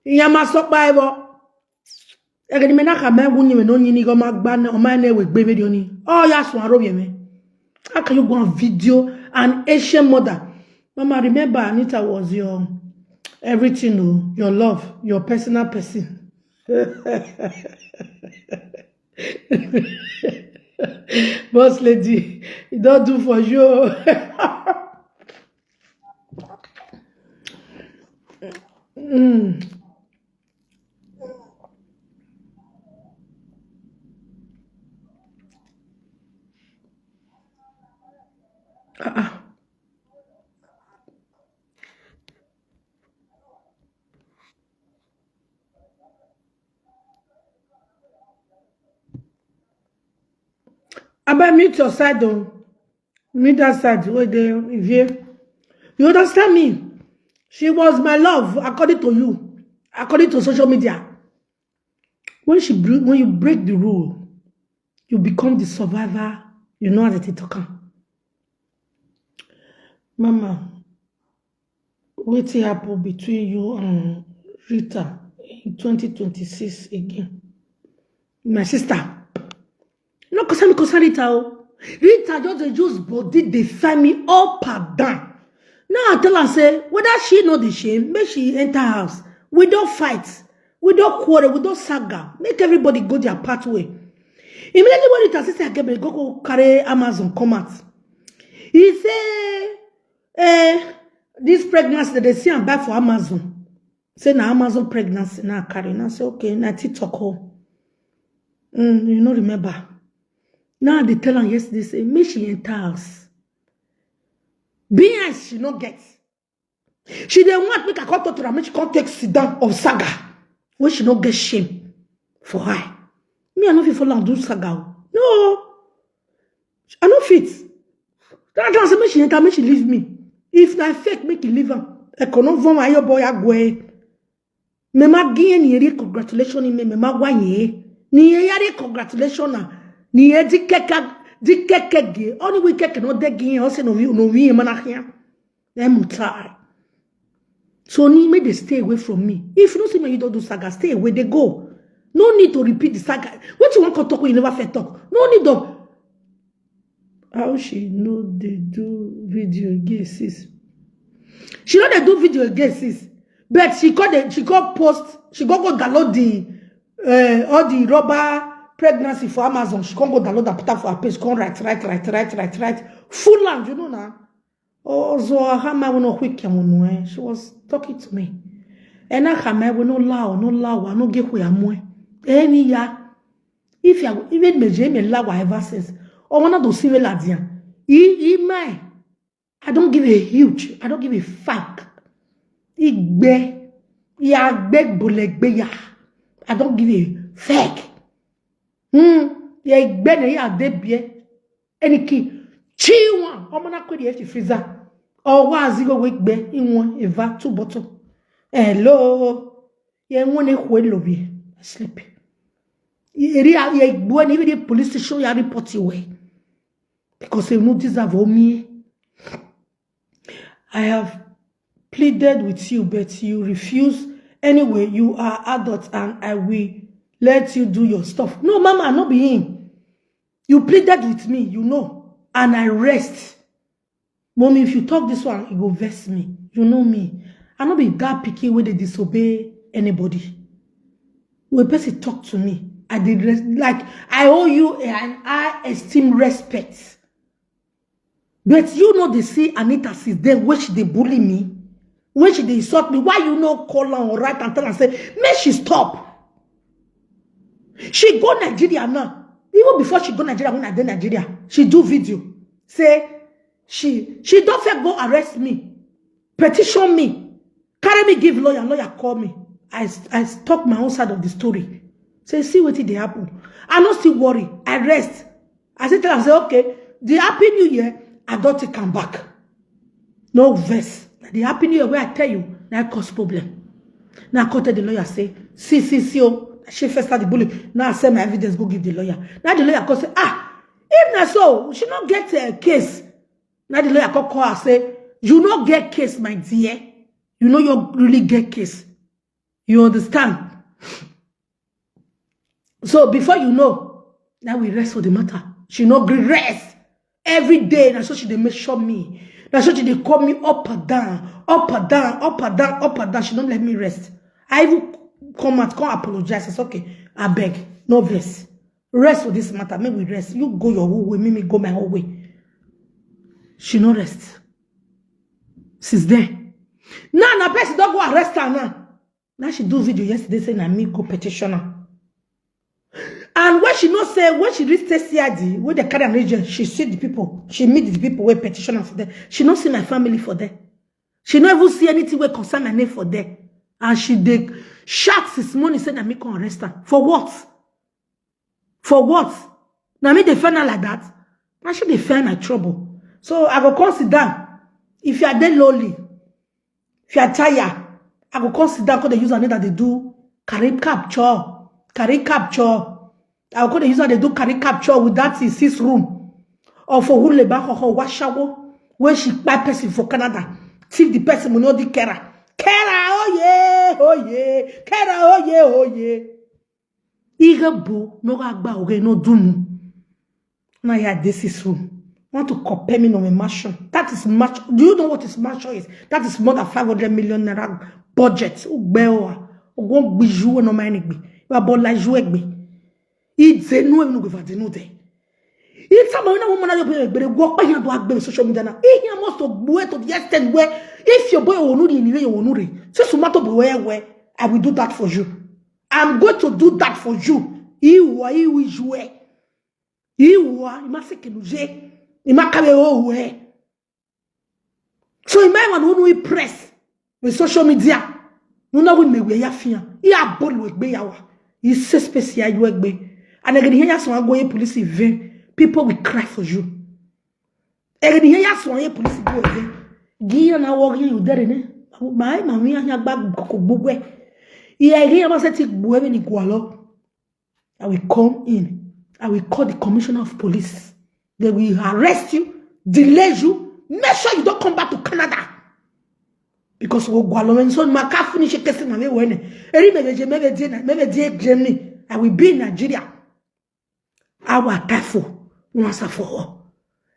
Iya ma so pa evo. Ege ni me na ka me wu ni me no ni ni go ma gba na o ma na we gbe video ni. Oh ya so aro ye me. How can you go on video an Asian mother? Mama, remember Anita was your everything, oh, your love, your personal person. Boss lady, e don do for you. Mm. Ah, ah. Abeg mute your side o. Mute that side wey dey Ivie. You understand me? She was my love, according to you, according to social media. When she bre-, when you break the rule, you become the survivor. You know how they talk am. Mama, wetin happen between you and Rita in twenty twenty-six again? My sister, no concern me, concern Rita o. Rita just dey use body dey find me up and down. Now I tell her say whether she no dey shame, make she enter house. We don fight, we don quarrel, we don saga. Make everybody go their pathway. Immediately when Rita see say I get belle, go, go carry Amazon come out. He say, eh, this pregnancy that they see and buy for Amazon. Say na Amazon pregnancy na carry. Na say okay, na TikTok o. Mm, you no remember. Now they tell her yesterday say make she enter house. Beans she no get. She dey want make I come talk to her, make she come take sit down of saga. When she no get shame for her. Me, I no fit follow am do saga o. No. I no fit. That time say make she enter, make she leave me. If na fake, make you leave am. Eko no vom ayo boy agwe. Me ma giye ni eri congratulation ni me, me ma wa ye. Ni ye yari congratulation na. Ni ye di keka, di keke ge. Only we keke no de giye, o se no wi, no wi ye mana hiya. Then mutai. So ni make they stay away from me. If you don't see me, you don't do saga, stay away, they go. No need to repeat the saga. What you want to talk when you never fair talk? No need of how she no dey do video again, sis. She no dey do video again, sis. But she called the, she called post, she go go download the uh, all the rubber pregnancy for Amazon. She can't go download and put up for her page. Can't write, write, write, write, write, write. Full land, you know now. Ozo ahama wono quick ya wono eh. She was talking to me. Ena hama wono lao, no lao, no get who ya mwe. Any ya. If ya, even me je me lawa ever since. O wana do sive la dia. I, I my. I don't give a huge, I don't give a fuck. Igbe. Ya gbe bolegbe ya. I don't give a fuck. Hmm. Ya igbe ne ya debie. Any key. Chi one. Omo na kwedi efi freezer. O wa zigo we gbe in one eva two bottle. Hello. Ye one e kwe lobi. Sleep. Eri a ye gbo ni the police station ya report you way. Because you no deserve me. I have pleaded with you, but you refuse. Anyway, you are adult and I will let you do your stuff. No, mama, no be him. You pleaded with me, you know, and I rest. Mommy, if you talk this one, it go vex me. You know me. I no be that picky wey dey disobey anybody. When person talk to me, I did res-, like I owe you an high esteem respect. But you know they see Anita since then when she dey bully me, when she dey insult me. Why you no call her or write and tell her say make she stop? She go Nigeria now. Even before she go Nigeria, when I dey Nigeria, she do video. Say she she don't fair go arrest me, petition me, carry me give lawyer. Lawyer call me. I I talk my own side of the story. Say see wetin dey happen. I no still worry. I rest. I say tell am say okay, the happy new year I don take am back. No vex. Na the happy new year wey I tell you na cause problem. Now I come tell the lawyer say see see see oh, she first start the bully. Now I send my evidence go give the lawyer. Now the lawyer come say ah, if na so she no get a case. Now the lawyer come call her say you no get case, my dear. You know you really get case. You understand? So before you know, now we rest for the matter. She no gree rest. Every day, now so she dey make sure me. Now so she dey call me up and down, up and down, up and down, up and down. She don't let me rest. I even come out, come apologize. I say okay, I beg, no vex. Rest for this matter. Make we rest. You go your own way. Make me go my own way. She no rest. Since then. Now, na person don go arrest her now. Now she do video yesterday say na me go petition her. And when she know say, when she reach state C I D, when they carry am reach there, she see the people. She meet the people wey petition am for there. She no see my family for there. She no even see anything wey concern my name for there. And she dey shout this morning say na me come arrest her. For what? For what? Na me dey find her like that? Na she dey find my trouble. So I go come sit down. If you are dey lonely, if you are tired, I go come sit down, come dey use another dey do carry capture, carry capture. I go come dey use am dey do carry capture with that in six room. Or for who leba ho ho washawo, when she buy person for Canada, thief the person money, all the kera. Kera, oh yeah, oh yeah, kera, oh yeah, oh yeah. Ihe bụ n'oge agba oge no dum. Now yeah, this is room. Want to compare me no with mansion? That is mansion. Do you know what is mansion is? That is more than five hundred million naira budget. Ugbewa. Ogo gbiju no mind gbe. Ba bola ju egbe. It's a no no go for the no there. It's a man woman na yo be gbere go pa yan do agbe social media na. He must to go to the extent where if your boy wonu ri ni yo wonu ri. Say sumato boy where I will do that for you. I'm going to do that for you. Iwa iwi jue. Iwa ima sekeluje. Ima kawe owe. So ima ima no no press with social media. No na we me we ya fian. I abolu egbe ya wa. I se space ya yo egbe. And again here ya so go ye police event. People will cry for you. Again here ya so ye police go again. Gi ya na wo gi you there ne. Ma ma mi ya gba ko gbogbo e. Iya gi ya ma se ti gbo e ni gwa lo. I will come in. I will call the commissioner of police. They will arrest you, delay you, make sure you don't come back to Canada. Because we go along so my car finish a case in my way. Eri maybe maybe maybe Germany. I will be in Nigeria. Our careful once and for all.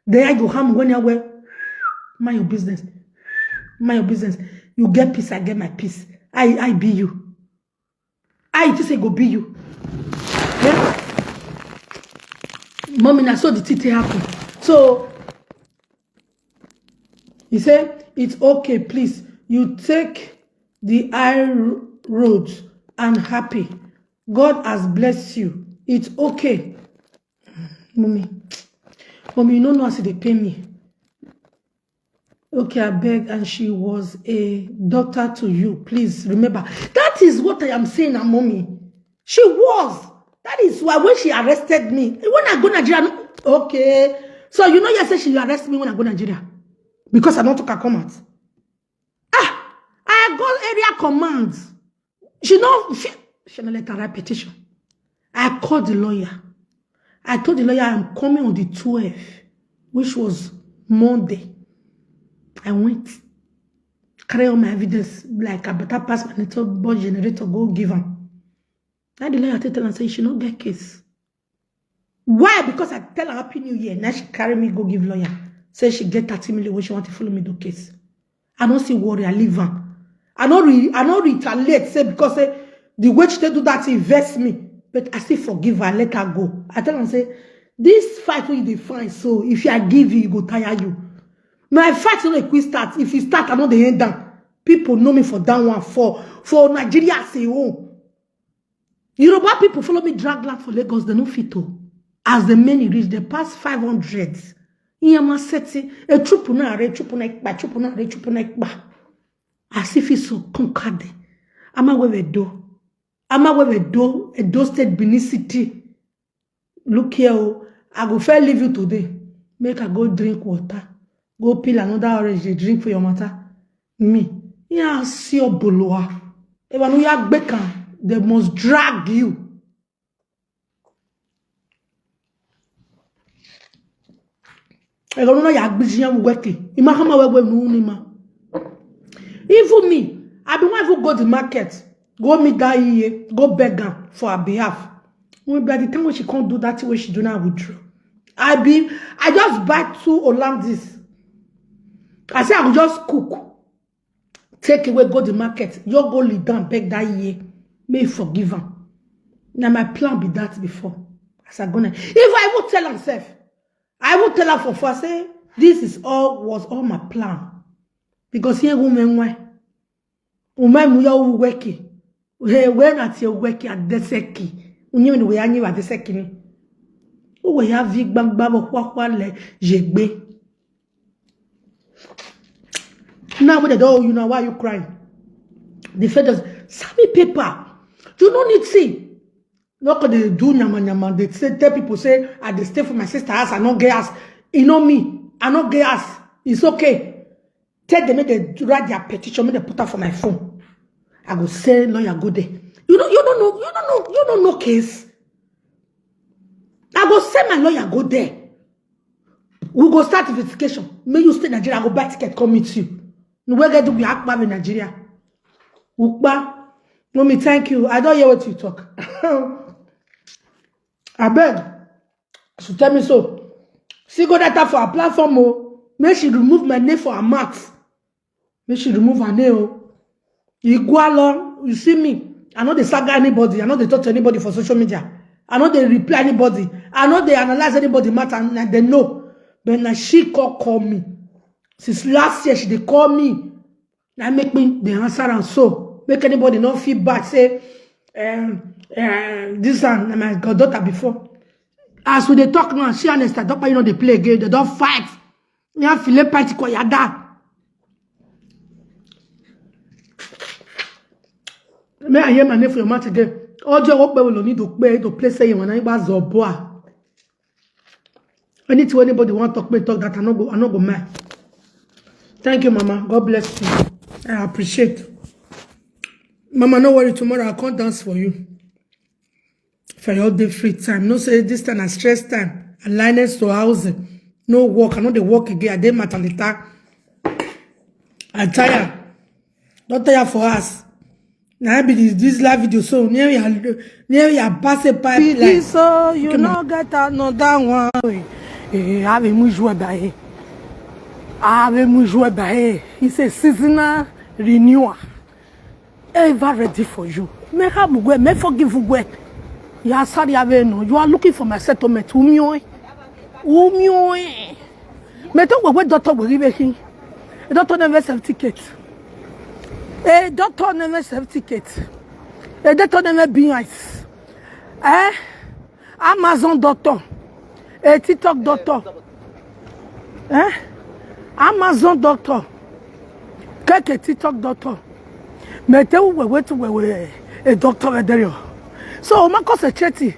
Then I go home when I wear. Mind your business. Mind your business. You get peace, I get my peace. I I be you. I just say go be you. Yeah? Mommy, na so the thing take happen. So he said, "It's okay, please. You take the high ro- road and happy. God has blessed you. It's okay." Mommy, mommy, you no know as e dey pain me. Okay, I beg, and she was a daughter to you. Please remember. That is what I am saying, ah, mommy. She was. That is why when she arrested me, when I go Nigeria, no, okay. So you know, you say she arrest me when I go Nigeria because I don't talk her come out. Ah, I go area command. She no, she, she no let her write petition. I called the lawyer. I told the lawyer I'm coming on the twelfth, which was Monday. I went, carry all my evidence, like I better pass my little bus generator, go give am. Now the lawyer tell am say she no get case. Why? Because I tell her Happy New Year. Now she carry me go give lawyer. Say she get thirty million when she want to follow me do case. I no see worry, I leave am. I no re I no retaliate, say because say the way she take do that thing vex me. But I still forgive her, let her go. I tell am say, this fight wey you dey find, so if I give you, e go tire you. My fight no dey quick start. If e start, I no dey end am. People know me for that one, for for Nigeria as a whole. Yoruba people follow me drag land for Lagos, they no fit o. As the many reach, they pass five hundred. Iyama seti, e chupu na re, chupu na ikpa, chupu na re, chupu na ikpa. As if it's so conquered. Ama we we do. Ama we we do, Edo State, Benin City. Look here, oh, I go fair leave you today. Make I go drink water. Go peel another orange, dey drink for your matter. Me, yeah, see your boloa. If I know you are bekan, they must drag you. I don't know you are busy and working. Imahama we we no ni ma. Even me, I be one even go the market, go meet that iye, go beg am for her behalf. When by the time when she can't do that thing, when she do not withdraw. I be, I just buy two Hollandis. I say I will just cook, take away, go the market. You go lead down, beg that iye, may forgive am. Now my plan be that before. As I go now, if I even tell am sef, I even tell am for far say this is all, was all my plan. Because here women why? Women mu ya uweki. He, when at your weki at the seki. Unye ni we anyi wa the seki ni. Uwe ya vi gbangba bo kwa kwa le jegbe. Now when they don't, you know, why you crying? The fed us, Sammy paper. You no need see. No, 'cause they do nyama nyama. They say, tell people say, "I dey stay for my sister house. I no get house." You know me. I no get house. It's okay. Tell them make they write their petition, make they put up for my phone. I go say lawyer go there. You know, you don't know, you don't know, you don't know case. I go send my lawyer go there. We go start investigation. May you stay Nigeria, I go buy ticket, come meet you. No, where get we act in Nigeria. Ukpa. Mommy, thank you. I don't hear what you talk. I beg. She tell me so. See, go that for her platform, oh. Make she remove my name for her mouth. Make she remove her name, oh. Igualo, you see me. I know they saga anybody. I know they talk to anybody for social media. I know they reply anybody. I know they analyze anybody matter, and they know. But now she call, call me. Since last year, she they call me. Now make me the answer and so. Make anybody not feel bad. Say, um, um, this one, na my goddaughter before. As we dey talk now, she and Esther Dopa, you know, they play game. They don't fight. You have feel party call your dad. May I hear my name for your mouth again? All your work will need to pay to play say you want to buy Zoboa. Anything anybody want talk, me talk that I no go, I no go mind. Thank you, Mama. God bless you. I appreciate. Mama, no worry. Tomorrow I'll come dance for you. For your day free time. No say this time I stress time. I linus to housing. No work. I know they work again. I dey matalita. I tire. Don't tire for us. Now I be this, this live video. So near you, near you pass a pipeline. Pikin, so you no get another one. Eh, have a mutual by. Have a mutual by. It's a seasonal renewal. Ever ready for you. Me have we, me forgive we. Ya sorry, have no. You are looking for my settlement. Umio. Umio. Me to we doctor we give him. A doctor never certificate. A doctor never certificate. A doctor never be nice. Eh? Amazon doctor. A TikTok doctor. Eh? Amazon doctor. Keke TikTok doctor. Me te we we to we we a doctor we there. So, Marcus a chatty.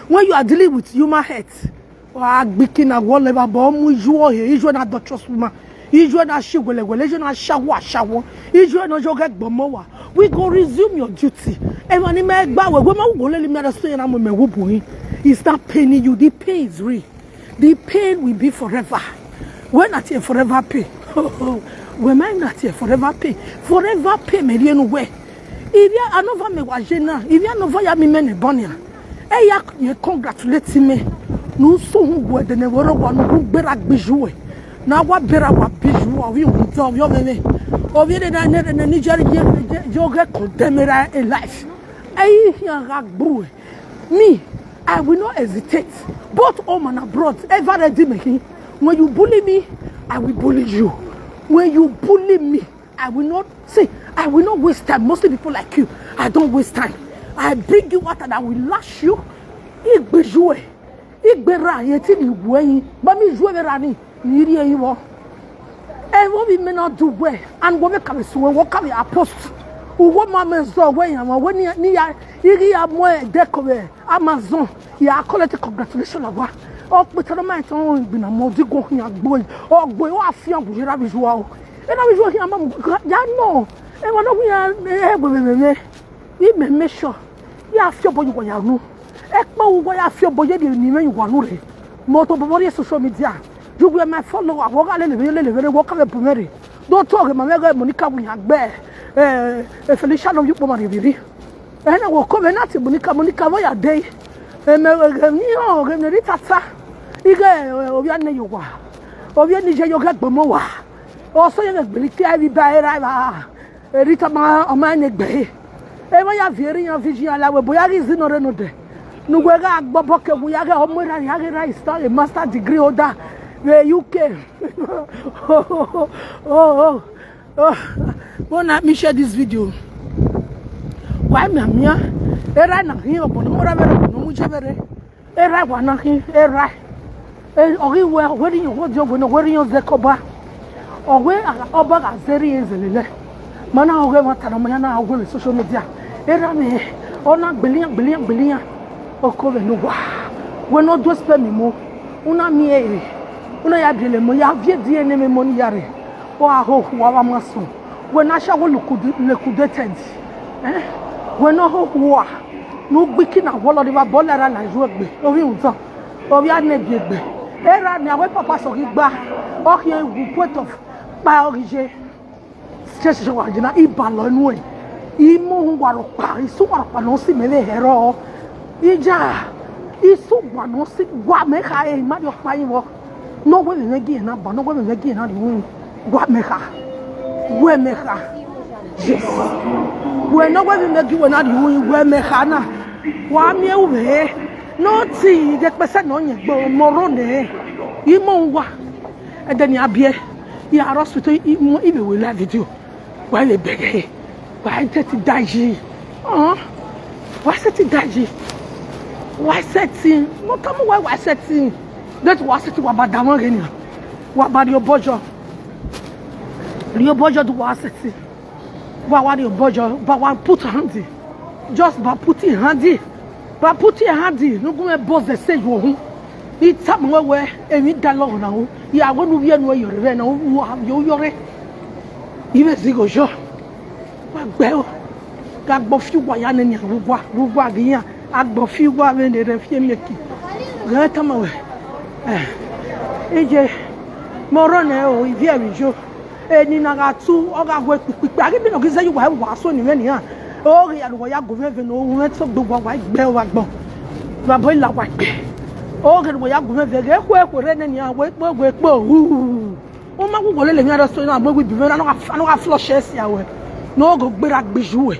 When you are dealing with human health, or agbikina whatever, but mu you are here, you are not doctor's woman. You are not shigwele, you are not shower, shower. You are not joga gbomowa. We go resume your duty. And when me gba we, we ma go let me understand na mo me wo boy. It's not paining you. The pain is real. The pain will be forever. When at your forever pain. When mine at your forever pain. Forever pain me no way. If you are not me wajena, if you are not ya me mene bonia. Eya ye congratulate me. No so hu go de ne woro wa no hu gbera gbiju we. Na wa bera wa biju wa wi hu do yo me me. Obi de na ne ne ni jari je je je oge condemn in life. Eyi hia ga gbu. Me, I will not hesitate. Both home and abroad, ever ready me. When you bully me, I will bully you. When you bully me, I will not see. I will not waste time. Mostly people like you, I don't waste time. I bring you out and I will lash you. Igbejue. Igbera yeti ni weyi. Ba mi jue bera ni. Ni ri eyi wo. E wo bi me na du we. And wo me ka me suwe wo ka me apost. Uwo ma me zo we ya ma we ni ni ya iri ya mo e de ko we. Amazon. Ya collect congratulations la wa. O pe toro ma ton gbina mo di go ya gbo. O gbo o afian bu jira bi juwa o. E na bi juwa ya ma mu ya no. E wa no ya e gbe me me. Ime make sure ya fio boy wa ya nu. Ekpa wo ya fio boy de ni me wa nu re. Mo to bo social media. You were my follower. Wo ga le le le le wo ka le bu me re. Do to ge ma me ge Monica wu ya gbe. Eh, eh, Felicia no you po ma re bi. Eh, na wo ko me na ti Monica, Monica wo ya de. Eh, me ge ni o ge ne ri tata. Ige, eh, obi ane yo wa. Obi ni je yo ge gbomo wa. O so ye me gbe ti e bi ba e ra ba. Erita ma ọmọ ẹni gbẹ. E ma ya vieri ya viji ala we boya gi zino re no de. Nugwega agboboke wuyage omo era yage era is now a master degree holder. Where U K. Oh, oh, oh, oh. Bona mi share this video. Why me amia? Era na hin obodo mora vere no mu je vere. Era wa na hin era. E ogi we we ni wo dio we no we ni yo ze koba. Owe aga oba ga zeri ezelele. Mana oge ma tana mo ya na oge social media. Era me ona gbelian gbelian gbelian. Oko ve no wa. We no do spend me mo. Una mi e. Una ya biele mo ya vie di ene me mo ni yare. O aho wa wa maso. We na sha wo lukudu lekude tent. Eh? We no ho wa. Nu gbiki na wo lo di ba bo lara na ju egbe. Ovi untan. Ovi ane bi egbe. Era ni awe papa so ki gba. O ki e wu point of pa o ki je. Ṣe ṣe wa jina iba lo nu e. Imo hu wa ro pa, isu wa ro pa no si me le hero. Ija. Isu wa no si wa me ka e ma yo pa yin wo. No we me gi na ba, no we me gi na di wu. Wa me ka. We me ka. Yes. We no we me gi we na di wu, we me ka na. Wa mi e u he. No ti de pese no yen gbo mo ro ne. Imo wa. And then ya bie. Ya ro su to imo ibe we la video. Wa le bere. Wa te ti daji. Oh. Wa se ti daji. Wa se ti. Mo ka mo wa wa se ti. That wa se ti wa ba da won re ni. Wa ba ri obojo. Ri obojo du wa se ti. Wa wa ri obojo. Ba wa put hand. Just ba put hand. Ba put hand. No go me boss the stage wo hu. Ita mo we emi da lo na hu. Ya wo nu ye nu yo re na hu. Yo yo re. Ibe zigo jo. Wa gbe o. Ga gbo fi wa ya ne ni ru wa. Ru wa gi ya. Agbo fi wa ve ne re fi emeki. Ga ta ma we. Eh. Eje. Mo ro ne o, ivi e mi jo. E ni na ga tu, o ga gwe pipipi. Agi bi no gi ze yu wa wa so ni me ni a. O ri ya lo ya go ve ve no, we so gbo wa wa gbe wa gbo. Wa bo la wa gbe. O ri lo ya go ve ve, ge kwe kwe re ne ni a, we po we po. Hu. O ma gu go le le mi ara so na mo gbe bi me na no ga no ga flush e si a we. No go gbera gbiju we.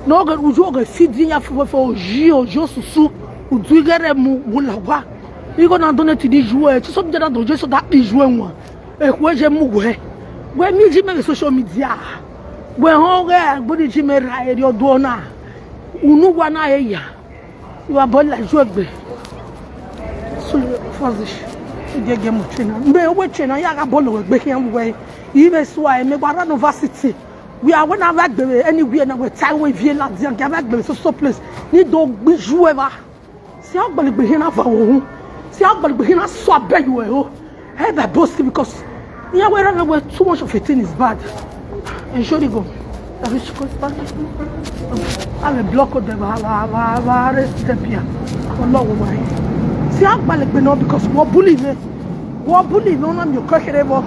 No go uju go fi di ya fo fo oji ojo susu. Udu gere mu mu la wa. I go na donate di ju e. Ti so bi da do je so da di ju e won. E ku e je mu we. We mi ji me social media. We ho ge gbo di ji me ra e ri odo na. Unu wa na e ya. Iwa bol la ju egbe. So, fazish. Gege mo chena. Mbe we chena ya ga bol we gbe ki an we. Ibe so a me gba university. We are when I like the anywhere na we tie we vie la dia ga like the so so place. Ni do gbiju e ba. Si a gbali gbe hina va wo. Si a gbali gbe hina so abe you e o. Hey, that boasting because yeah, wherever where too much of a thing is bad. And surely go. That is because bad. I will block them. I will arrest them here. Ọlọ́run wáyé. Tí a gbalẹ̀ gbé náà because wọ́n bully mi. Wọ́n bully mi, wọ́n náà mi ò kẹ́kẹ́rẹ́ bọ́.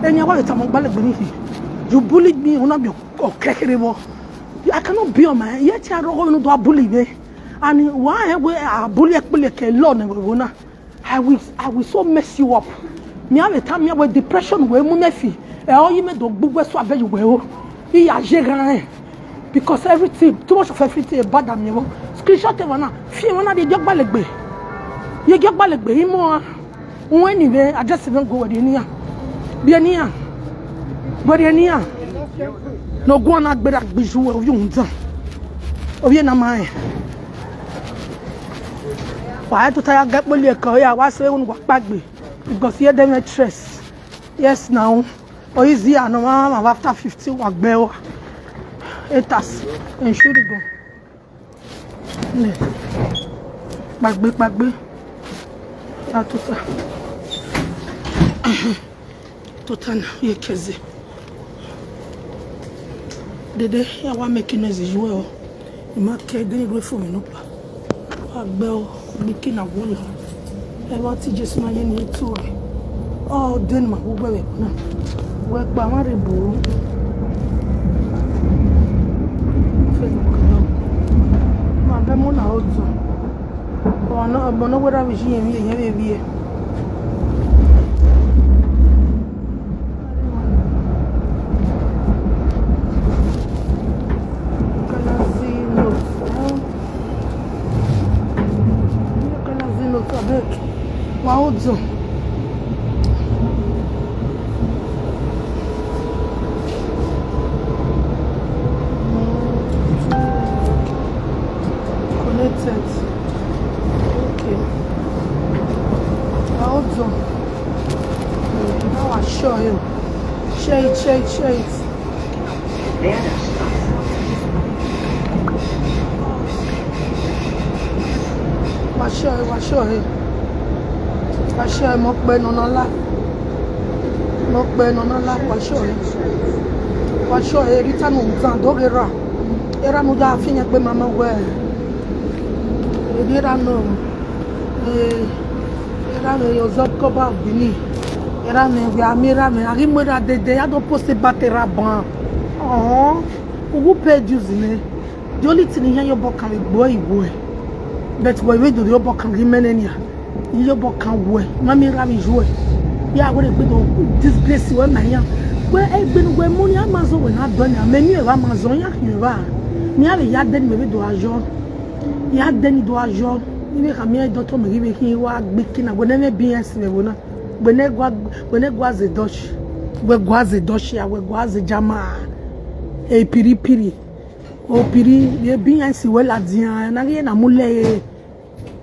Ẹni àwọn ìtàn mọ̀ gbalẹ̀ gbé mi yìí. You bully me, wọ́n náà mi ò kẹ́kẹ́rẹ́ bọ́. I cannot be on my head. Yẹ́ tí a rọ́gọ́ inú tó a bully mi. And why we are bully ẹ̀pẹ̀lẹ̀ kẹ́ lọ́ọ̀nù ìwé náà? I will I will so mess you up. Me have a time me with depression we mu me fi. E o yi me do gbugbe so abe you we o. I ya je gan e. Because everything, too much of everything e bother me o. Screenshot e wana. Fi wana de je gbalegbe. Ye je gbalegbe imo a. Won anyway, I just even go with the niya. Be niya. But the niya. No go na gbera gbiju we you undan. Obi na mai. Wa to taya get money ko ya wa se un wa pagbe. Because here dem stress. Yes now. O easy and no ma after fifty wa gbe o. Etas. And should go. Ne. Pagbe pagbe. Atuta. Totana ye keze. Dede ya wa make noise you o. Ima ke de ni gbe fun mi no pa. Wa gbe o, gbe ki na wo lo. E wa ti Jesu ma ye ni tu re. O de ni ma wo gbe we na. We pa ma re buru. Ma be mo na o tu. Ono, ono wera mi shi yemi yemi yemi. Kana si no. Abeg, wa hold on. Connected. Okay. Wa hold on. Now I show you. Share it, share it, share it. Wa show you, wa show you. Wa show you, mo pe no na la. Mo pe no na la, wa show you. Wa show you, every time we can do get ra. Era no ja fi yen pe mama we. E di era no. Eh, era no yo zob ko ba bini. Era me we ami era me. Agi mo era de de ya do post ba te ra ban. Oh, who pay dues ni? The only thing here you book can go away. But we we do the book can remain any. You book can we. Mami ra mi joy. Ya we be do this place we na ya. We e be we money Amazon we na do na. Me mi ra Amazon ya you ra. Ni a ya den me do ajo. Ya den do ajo. Ni me ka mi do to me give him wa gbikina we na me B S me we na. We na gwa we na gwa ze dosh. We gwa ze dosh ya we gwa ze jama. E piri piri. Opiri, ye bin ya si we la dia na ye na mule.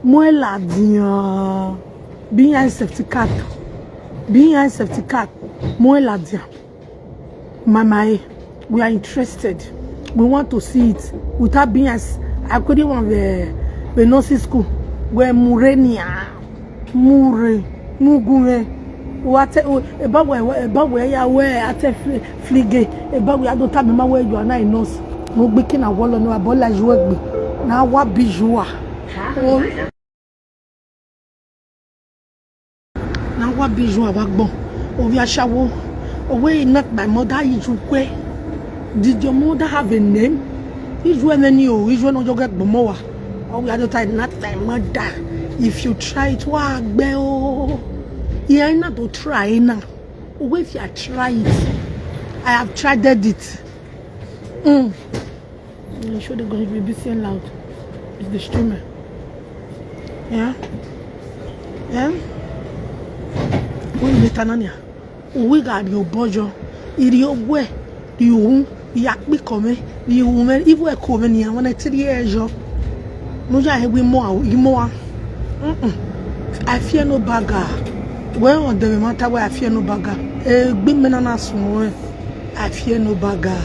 Mo la dia. Bin ya safety card. Bin ya safety card. Mo la dia. Mama, eh, we are interested. We want to see it. Without being as I couldn't want the the nursing school where Murenia, Mure, Mugume. What about where about where ya where at a flige about where I don't have my where you are not a nurse. No big in a wall on a bola you. Now what be you are? Na wa bi ju awa gbon. Ovi ashawo. Owe not my mother Ijukwe. Did your mother have a name? Ijue many o, Ijue no joge gbomo wa. Owe I don't tie not my mother. If you try it, wa gbe o. Yeah, not to try now. Owe if you try it. I have tried it. Mm. Mm, show the guy be busy and loud. It's the streamer. Yeah. Yeah. When you tanania, we got your bojo. Iri ogwe, you ya pi come, you woman, if we come in here when I tell you. No ja he we more, you more. Mm-mm. I fear no bagger. Well, on the matter where I fear no bagger. Eh, big men and small. I fear no bagger.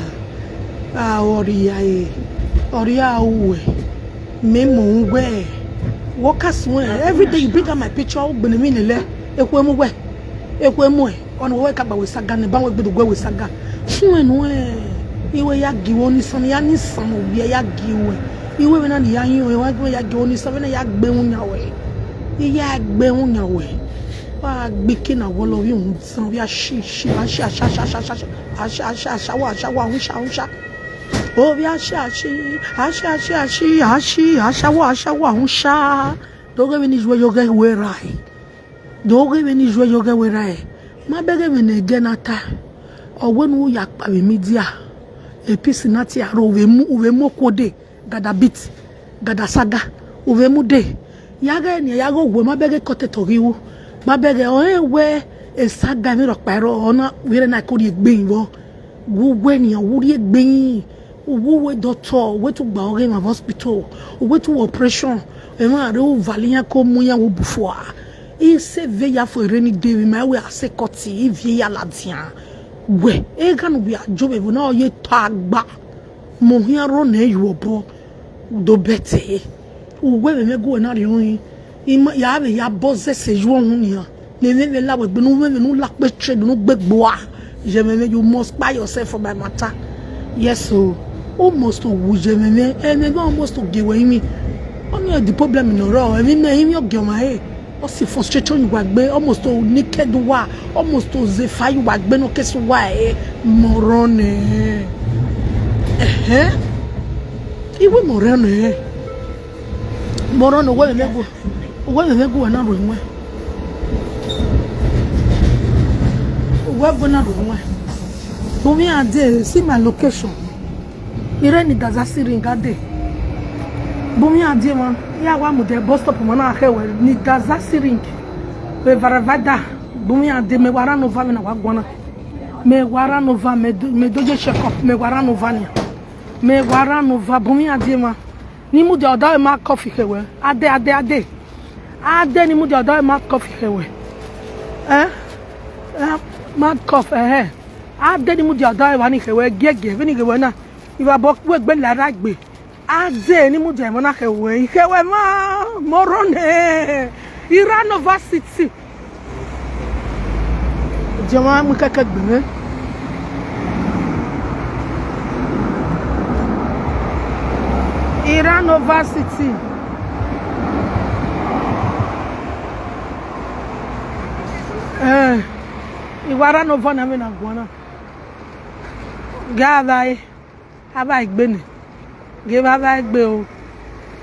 Ah, Oria, eh. Oria, uwe. Me mo ngwe. Workers when every day you bring out my picture, oh, bene mi nile. Ekwe mo we. Ekwe mo e. On we ka ba we saga ne ba we gbedo gwe we saga. Swen we. Iwe ya gi wo ni san ya ni san o ye ya gi we. Iwe we na ni ya yin o we ya gi wo ni san we na ya gbe un ya we. Ya gbe un ya we. Wa gbeke na wo lo wi un san wi a shi shi a shi a sha sha sha sha sha a sha a sha a sha wa a sha wa un sha un sha. O wi a shi a shi a shi a shi a shi a shi a sha wa a sha wa un sha. Do ge we ni ju we yo ge we rai. Do ge we ni ju we yo ge we rai. Ma be ge we ne ge na ta. O we nu ya pa we media. E pisi na ti aro we mu we mo kode. Gada bit, gada saga, uve mude. Yage ni yago gwe ma bege kote togiwu. Ma bege o e we e saga mi ro pa ro ona wire na ko ri egbe yin wo. Wu we ni o wu ri egbe yin. Wu we doctor, we tu gba oge ma hospital, we tu operation. E ma re u valiyan ko mu yan wo before. I se ve ya fo ere ni de ma we ase koti i vie ya ladian. We e ganu bi ajo be na o ye ta gba. Mo hia ro ne yu obo do bete. Uwe me me go na ri yin. Ima ya be ya bo ze se yu ohun ni. Ne me me la we gbe nu me me nu la pe che nu gbe gbo a. Je me me, you must buy yourself for my matter. Yes o. O must to wu je me me. E me me o must to give we mi. Only the problem no ro. E mi me yin oge ma e. O si frustration yu wa gbe, almost o naked wa, almost o zefa yu wa gbe no kesu wa e, moron e. Ehe. Iwe moron e. Moron o we me go. O we me go na ro nwe. O we go na ro nwe. Bumi ade, see my location. Ire ni daza siri ngade. Bumi ade man. Ya wa mu de bus stop mana he we ni da za siring. We varavada. Bumi ade me wara no va me na wa gwana. Me wara no va me do, me do je check up. Me wara no va ni. Me wara no va bumi ade ma. Ni mu de oda ma coffee he we. Ade, ade, ade. Ade ni mu de oda ma coffee he we. Eh? Eh, mad cough, eh, eh. Ade ni mu de oda wa ni he we, gege, we ni he we na. Iva bok we gbe la ra gbe. Ade ni mu de mo na he we, he we ma, morone. Iranova City. Jama mu keke gbe. Iranova City. Eh, Iranova na me na gwana. Ga vai, ava igbene. Ge va va egbe o.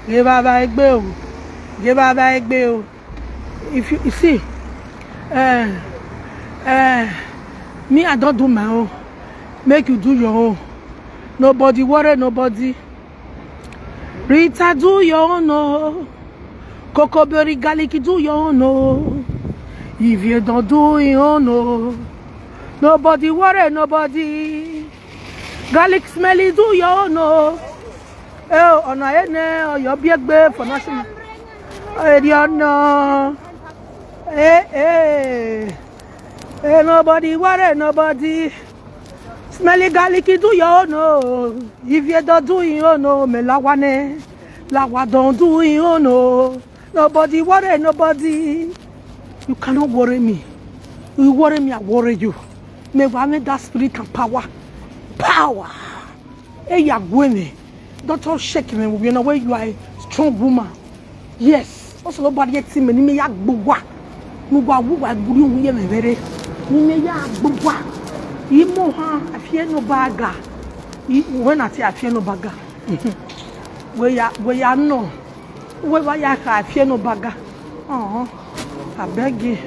Ge va va egbe o. Ge va va egbe o. If you, you see, eh, eh, me, I don't do my own. Make you do your own. Nobody worry nobody. Rita, do your own, oh. Kokoberi garlic, do your own, oh. If you don't do your own, oh. Nobody worry nobody. Garlic smelly, do your own, oh. Eh, oh, ọ̀nà ene, oh, your big babe for national. Eh, the honor. Eh, eh. Eh, nobody worry nobody. Smelly garlic, do your own, oh. If you don't do your own, oh, me lawane. Lawa don't do your own, oh. Nobody worry nobody. You cannot worry me. You worry me, I worry you. Me wa me that spirit and power. Power. Hey, ya gweme. Don't all shake me. You know where you are a strong woman. Yes. Also nobody yet see me. Ni me ya gbogbo. Mo gba wo wa gburu hu ye me vere. Ni me ya gbogbo. Imo ha afie no baga. I, when I say afie no baga. We ya, we ya no. We wa ya ka afie no baga. Oh, I beg you.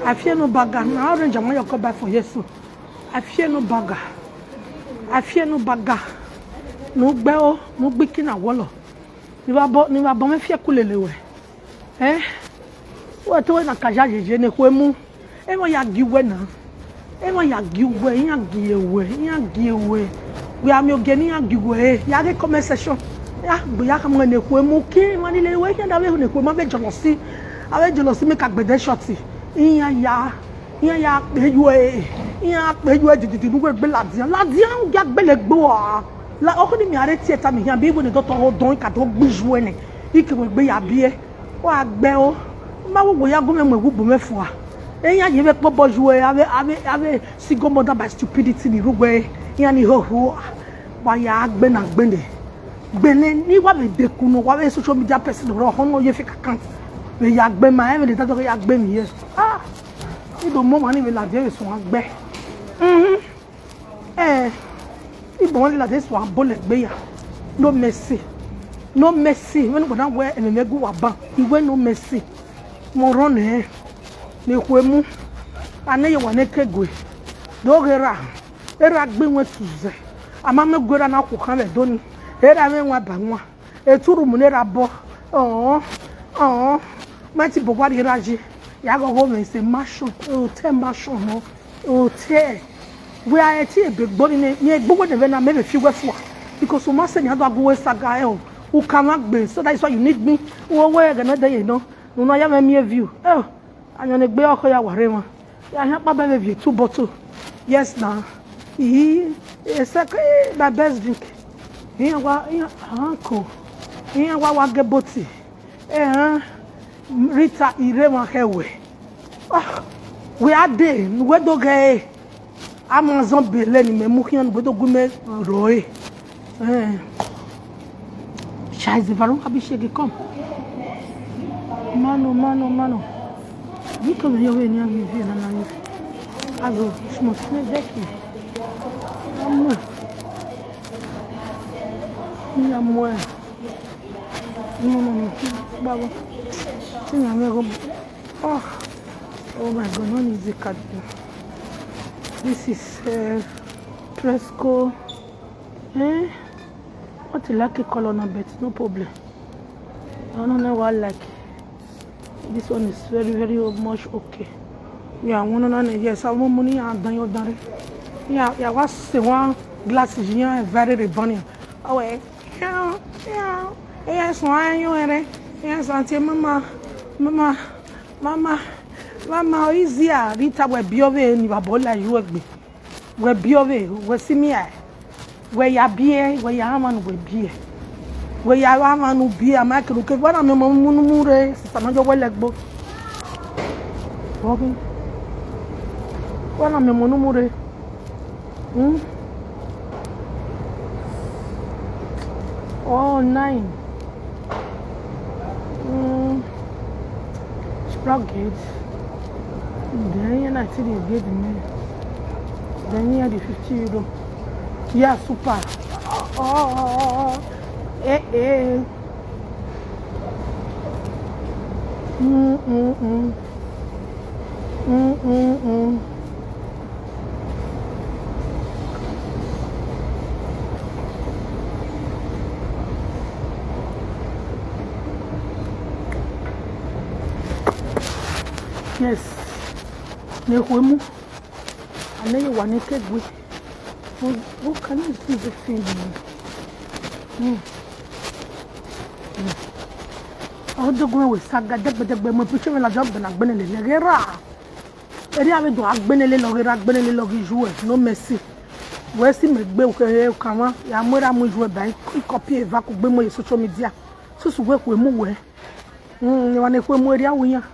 Afie no baga. Na orange am you come buy for here so. Afie no baga. Afie no baga. No gbe o, no gbe kina wolo. Ni ba bo, ni ba bo me fie kulele we. Eh? We to we na kaja jeje ne kwe mu. E mo ya gi we na. E mo ya gi we, ya gi we, ya gi we. We am yo geni ya gi we. Ya ge comment section. Ya gbe ya ka mo ne kwe mu ki ma ni le we ya da we ne kwe ma be jealousy. A be jealousy me ka gbe de shorty. Iya ya. Iya ya pe yo e. Iya pe yo e didi nu gbe la dia. La dia ya gbe le gbo a. La o ni mi are theater mi ya bi we ne doctor ho don ka do gbi ju e ne. Ike we gbe ya bi e. Wa gbe o. Ma wo wo ya go me mo wu bo me fua. E ya ye be po bo ju e ave ave ave single mother by stupidity ni rugbe. Ya ni ho ho. Wa ya gbe na gbe ne. Gbe ne ni wa be de ku no wa be social media person ro ho no ye fake account. We ya gbe ma e me de ta ya gbe mi ye. Ah. Ibo mo ma ni we la de so wa gbe. Mhm. Eh, ibo wan la this one bole gbe ya. No mercy. No mercy. When go down where and me go wa ban. Iwe no mercy. Mo run eh. Ne kwe mu. Ane ye wa ne kegwe. Do gera. Era gbe won tuze. Ama me gwera na ku kan le doni. Era me wa ba nwa. Eturu mu ne ra bo. Oh. Oh. Mati bo wa ri ra ji. Ya go go me se mansion. Hotel mansion no. Hotel. We are at a big body ne. Ye gbogbo ne na me be fi we fua. Because o ma se ni ado agu we saga e o. U ka ma gbe. So that is why you need me. Wo we ga na de ye no. No na ya me mi view. Oh. Anyo ne gbe oko ya ware ma. Ya ha pa be be two bottle. Yes na. Ii, e se ke my best drink. Iya wa iya anko. Iya wa wa ge boti. Eh, Rita ire ma hewe. Ah, we are there. We do ge. Amazon bele ni me mu kian we do gume roe. Eh. Scheiße, warum habe ich hier gekommen? Mano, mano, mano. Wie können wir hier nicht irgendwie hier? Also, ich muss schnell weg hier. Mano. Mia mwe. No, no, no. Baba. Ina me go. Oh. Oh my God, no need the card. This is uh, Fresco. Eh? What a lucky color now, but no problem. I don't know what I like. This one is very, very much okay. Yeah, one on the, yes, I want money and done your done. Yeah, yeah, what's the one glass is here very rebellion. Oh, eh, yeah, yeah. Yes, why you in it? Yes, Auntie Mama, Mama, Mama, Mama, easier. Rita will be over in your bola, you will be. We biove, we simia. We ya bie, we ya amanu we bie. We ya amanu bie, ama ke luke, wana me mo munu mure, sista majo we legbo. Bobi. Wana me mo nu mure. Hmm? Oh, nine. Mm, she broke it. Then here I see the gate me. Then here the fifty euro. Yeah, super. Oh, oh, oh, oh, oh. Eh, eh. Mm, mm, mm. Mm, mm, mm. Yes. Nehuemu. Ane ye wane kegwe. Who, who can I see this thing? Mm. Mm. Odogwe we saga degbe degbe mo piche me la job na gbene le le ra. Eri ave do agbene le lo ra gbene le lo ju e. No mercy. We si me gbe ke kama ya mo ra mo ju e ba i copy e va ku gbe mo ye social media. Susu we ku e mu we. Mm, ni wane ku e mu eri awuyan.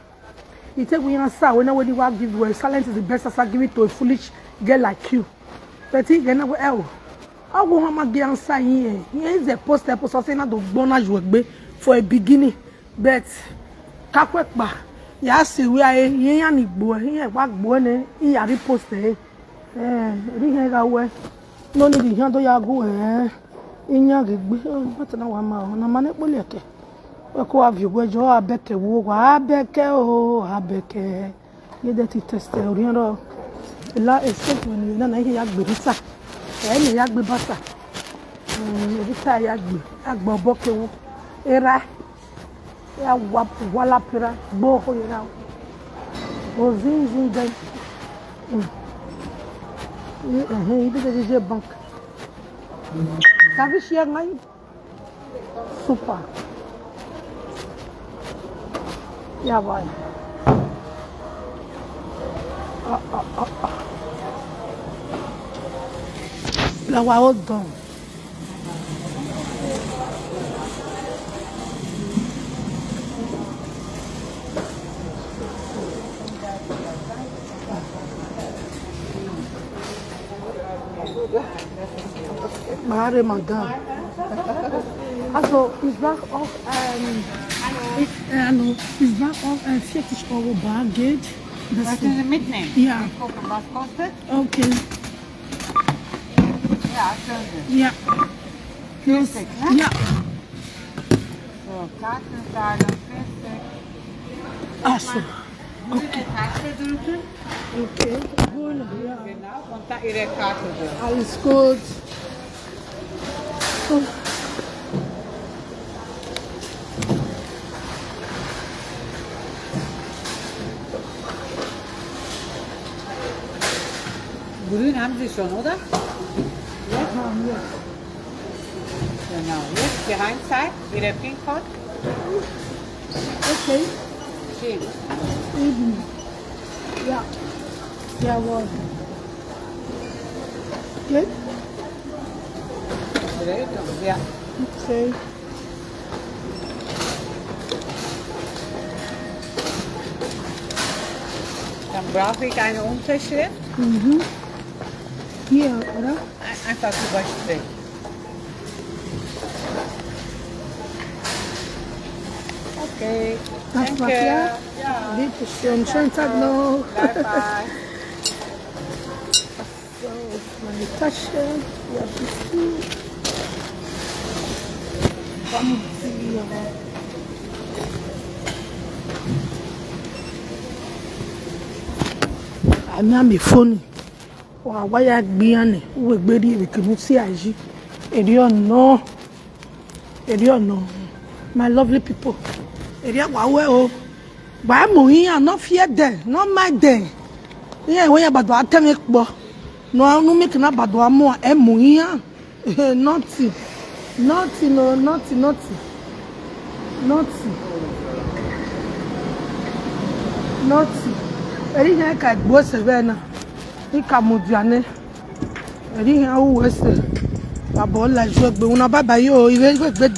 He take we answer when nobody wa give you. Silence is the best answer. Give it to a foolish girl like you. But he gonna go oh. I go home again answer here. Here is a post episode say na do gbona you egbe for a beginning. But kakwe pa ya se we aye ye ya ni gbo e, ye wa gbo e ne, he ya repost e. Eh, ri he ga we. No need the hand ya go eh. Inya gbe. Oh, but na wa ma o. Na mane po le ke. We ko avio we jo abeke wo wa abeke o, abeke. Ye de ti test e ori ro. La escape when you na na ya gbe rita. E ni ya gbe bata. Mm, rita ya gbe. Agbo boke wo. Era. Ya wa wala pira gbo ho ya. O zin zin den. Mm. Eh, eh, ibi de je bank. Ka fi share ngai. Super. Ya boy. Ah, ah, ah, ah. La wa o don. Mare madam. Also, is that of um, is, uh, no, is that of uh, fetish or baggage? That's What is the meat name? Yeah. Cook was costed? Okay. Yeah, I told you. Yeah. Yes. Perfect, huh? Yeah. So, Kartenzahlung, perfect. Ah, so. Okay. Eine Tasse drücken. Okay. Gut, ja. Genau, und da Ihre Karte drin. Alles gut. Oh. Grün haben Sie schon, oder? Ja? Ja, ja. Genau. Jetzt geheim sein, Ihre PIN-Code. Okay. Schön. Eben. Ja. Jawohl. Geht? Redo, ja. Okay. Dann brauche ich eine Unterschrift. Mhm. Hier, oder? Ein- Einfach überstrechen. Okay. Das war's, ja? Ja. Bitte schön. Schönen Tag noch. Bye, bye. So, meine Tasche. Ja, bist du? Komm, hier. Ami ami phone. Wa wa ya gbiyan ni. Uwe gberi ebe kinu si aji. Eri ono. Eri ono. My lovely people, area wawe o. But I'm here, not fear them, not mind them. Yeah, when you about to tell me, no, no make na bad one more. I'm here. Nothing, nothing, no, nothing, nothing, nothing, nothing. Eri here ka gbo se be na. Ika mudiane. Eri here u wese. Babo la jo gbe una baba yo. Iwe gbe gbe.